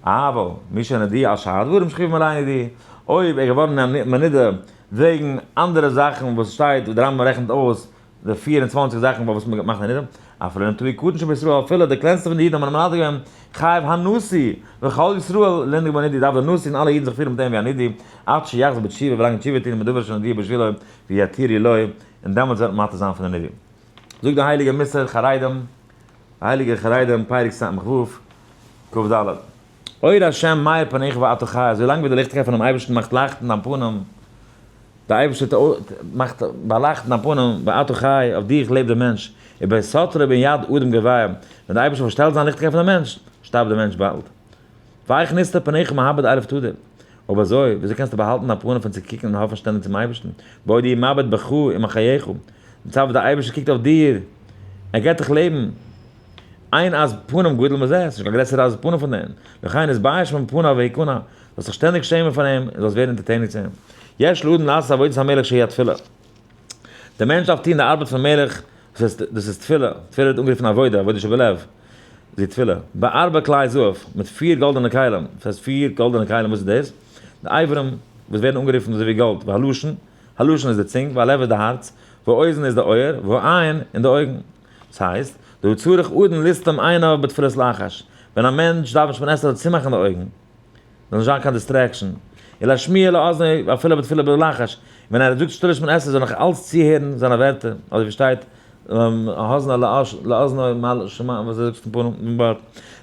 אבל מי שנדהו על שאר דברים שחייבים עליהם נידוי, אויב ער געווארן מנודה וועגן אנדערע זאכן וואס שטייט וואס די רמב ם רעכנט אויס די 24 זאכן וואס מען מאכט א נידוי, אפילו נטוי קטן שבישראל אפילו די קלענסטע פון די אידן האבן מנדה געווען, חייב הנשיא וכל ישראל לנהוג בו נידוי דארף דער נשיא און אלע אידן זיך פירן מיט אים ווי א נידוי, עד שיחזור בתשובה ווילאנג תשובה טון מדבר שנדהו בשבילו ויתירו לו, און דעמאלטס וועט מען מתיר זיין פון די נידוי. זאגט די הייליגע מוסר חרדים, די הייליגע חרדים פרק ס' ו, כ ד. אור השם מאיר פניך ואתה חי, אזוי לאנג ווי די ליכטיגקייט פונעם אייבערשטן מאכט לייכטן דיין פנים, די אייבערשטער מאכט באלייכטן דיין פנים, ואתה חי, אויף דיך לעבט דער מענטש, ובהסתרו בין יד אדם גביה, ווען דער אייבערשטער פארשטעלט זיין ליכטיגקייט פון דעם מענטש, שטארבט דער מענטש באלד. ואיך נסתר פניך מהביט אליו תדיר, אויב אזוי, וויאזוי קענסטו באהאלטן דיין פנים פון צו קוקן און האפן שטענדיג צום אייבערשטן, בעוד הוא מביט בך ומחייך, מצד וואס דער אייבערשטער קוקט אויף דיר, ער געבט דיך לעבן, אין עז פנים גדול מזה, ס'איז נישט קיין גרעסערע עז פנים פון דעם, לכן התבייש מפניו והכנע, זאלסט זיך שטענדיג שעמען פאר אים און זאלסט ווערן אונטערטעניג צו אים. יש לאדם לעשות עבודת המלך שהיא התפילה. דער מענטש דארף טון די ארבעט פון מלך, דאס איז תפילה, תפילה ווערט אנגערופן עבודה, עבודה שבלב, זי תפילה, בארבע כלי זהב, מיט פיר גאלדענע כלים, דאס הייסט פיר גאלדענע כלים, וואס איז דאס? די אברים וואס ווערן אנגערופן אזוי ווי גאלד, והלשון, הלשון איז די צונג, והלב איז די הארץ, והאוזן איז די אויער, והעין און די אויגן. דאס הייסט, דהא צריך אדם לסתום עיניו בתפילת לחש, ווען א מענטש דארף נישט מען עסט זאל ער צומאכן די אויגן, זאל נישט זיין קיין distraction, ולהשמיע לאזנו אפילו בתפילה בלחש, ווען ער זאגט שטילע שמונה עשרה זאל נאך אלץ צוהערן זיינע ווערטער, אזוי ווי שטייט האזנה לאזנו מעל שמע וואס ער זאגט פון פנים ווארט,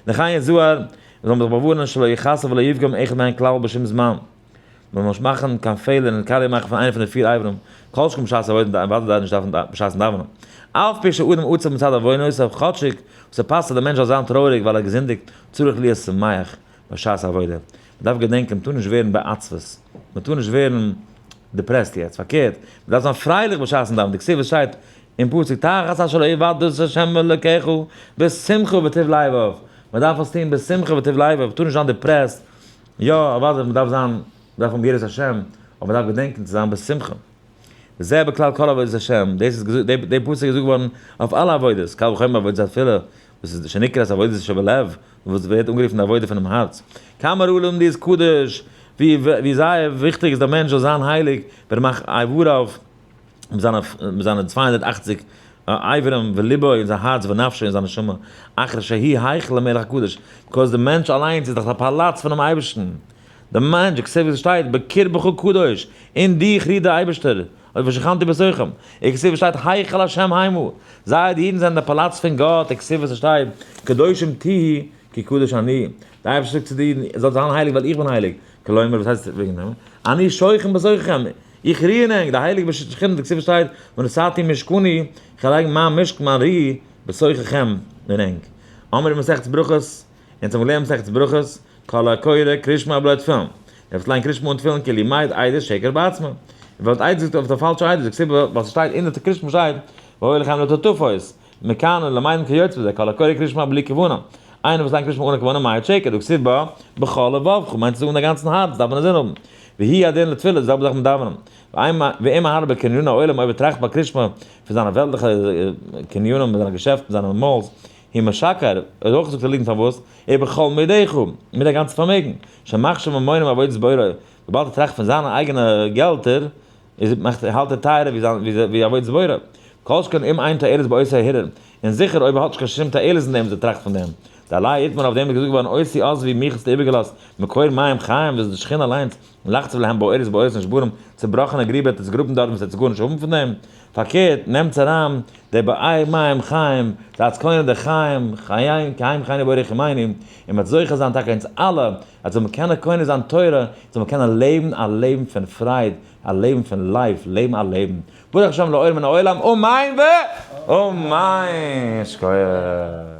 לכן יזהר, זאל מען זיך באווארענען שלא יחסר ולא יפגום אחד מהן כלל בשום זמן, מען זאל נישט מאכן קיין פעלער און קאליע מאכן פון איינע פון די פיר אברים, כל שכן בשעת עבודה און אוודאי נישט דארפן בשעת'ן דאווענען. אף פי שאדם עצב מצד עוונותיו, כאטשיג וואס ס'פאסט אז דער מענטש זאל זיין טרויעריג ווייל ער האט געזינדיגט, צריך להיות שמח בשעת עבודה. מען דארף געדענקען, מען טאר נישט ווערן בעצבות, מען טאר נישט ווערן depressed יעצט, פארקערט, מען דארף זיין פרייליך בשעת'ן דאווענען, דכתיב וואס שטייט אין פסוק תחת אשר עבדת את ה' אלוקיך בשמחה ובטוב לבב, מען דארף עס טון בשמחה ובטוב לבב, מען טאר נישט זיין depressed, יא, אוודאי מען דארף זיין, מען דארף האבן יראת השם, אבער מען דארף געדענקען צו זיין בשמחה. וזה בכלל כל עבודת השם, דאס איז געזאגט, די פסוק איז געזאגט געווארן אויף אלע עבודות, קל וחומר עבודת התפילה, וואס איז שנקראת עבודת שבלב, וואס ווערט אנגערופן די עבודה פונעם הארץ. כמה ראוי לאדם להיות קדוש, ווי זייער וויכטיג איז דער מענטש זאל זיין הייליג, ברמח איבריו, מיט זיינע 280 אברים וליבו און זיין הארץ ונפשו און זיין נשמה, אחר שהיא היכל למלך הקדוש, because דער מענטש אליינס איז דאך א פאלאץ פונעם אייבערשטן, דער מענטש, כתיב ווי עס שטייט, בקרבך קדוש, אין דיך רוהט דער אייבערשטער, אויב ושכנתי בתוכם, וכתיב ווי שטייט היכל השם המה, זיי די אידן זענען דער פאלאץ פון גאט, וכתיב וואס עס שטייט, קדושים תהיו כי קדוש אני, דער אייבערשטער זאגט צו די אידן, איר זאלט זיין הייליג ווייל איך בין הייליג, כלומר וואס הייסט וועגן דעם, אני שוכן בתוככם, איך רוה אין ענק, די הייליגע שכינה, דכתיב שטייט, ונתתי משכני, איך וועל לייגן מיין משכן, מיין רו, בתוככם, אין ענק. אמרי מסכת ברכות, אונז האבן געלערנט מסכת ברכות, כל הקורא קריאת שמע בלא תפילין, דער וואס ליינט קריאת שמע אן תפילין כאילו מעיד עדות שקר בעצמו, און וועלט עדות זאגט אויף די פאלשע עדות, דכתיב ווייל ס'שטייט אין די קריאת שמע שטייט, והיה לכם לטוטפות, מכאן ולמדן כיוצא בזה, כל הקורא קריאת שמע בלי כוונה, איינער וואס ליינט קריאת שמע אן א כוונה מעיד שקר, דכתיב בה, בכל לבבך, מיינט צו זאגן דיין גאנצן הארץ דארף מען אינזין האבן. והוא הדין לתפילה, די זעלבע זאך מיט דאווענען. ואם מהרהר בקניני עולם, אויב ער טראכט ביי קרישמע פון זיינע וועלטליכע קניונים, מיט זיינע געשעפטן, זיינע malls, הוא משקר, ער האט אויך געזאגט א ליגנט פארוואס, ובכל מאודך, מיט דיין גאנצע פארמעגן, שמחשב ממונם עבודת בוראו, וויבאלד ער טראכט פון זיינע אייגענע געלטער, איז מאכט האלט ער טייערער ווי זיין ווי עבודת בוראו. כל שכן אם אין תועלת באותו הרהור, און זיכער אויב ער האט נישט קיין שום תועלת אין דעם וואס ער טראכט פון דעם. דעלי איתמר אויף דעם איז געזאגט געווארן אותי עזבו מיך האסטו איבערגעלאזט, מקור מים חיים וואס איז די שכינה אליינס, לחצוב להם בארות בארות נשברים, צובראכענע גריבער האט עס געגראבן דארט וואס עטס גארנישט האבן פון דעם, פארקערט נעמטס אריין די באר מים חיים, זייטס קונה די חיים, חיים חיים חיינו בורח ימינו, און מ'וועט זוכה זיין טאקע אונז אלע, אז זאל מען קענען קונה זיין תורה, זאל מען קענען לעבן א לעבן פון פרייד, א לעבן פון life, לעבן א לעבן. ברוך השם לאור מן העולם, אמן ואמן! שכוח.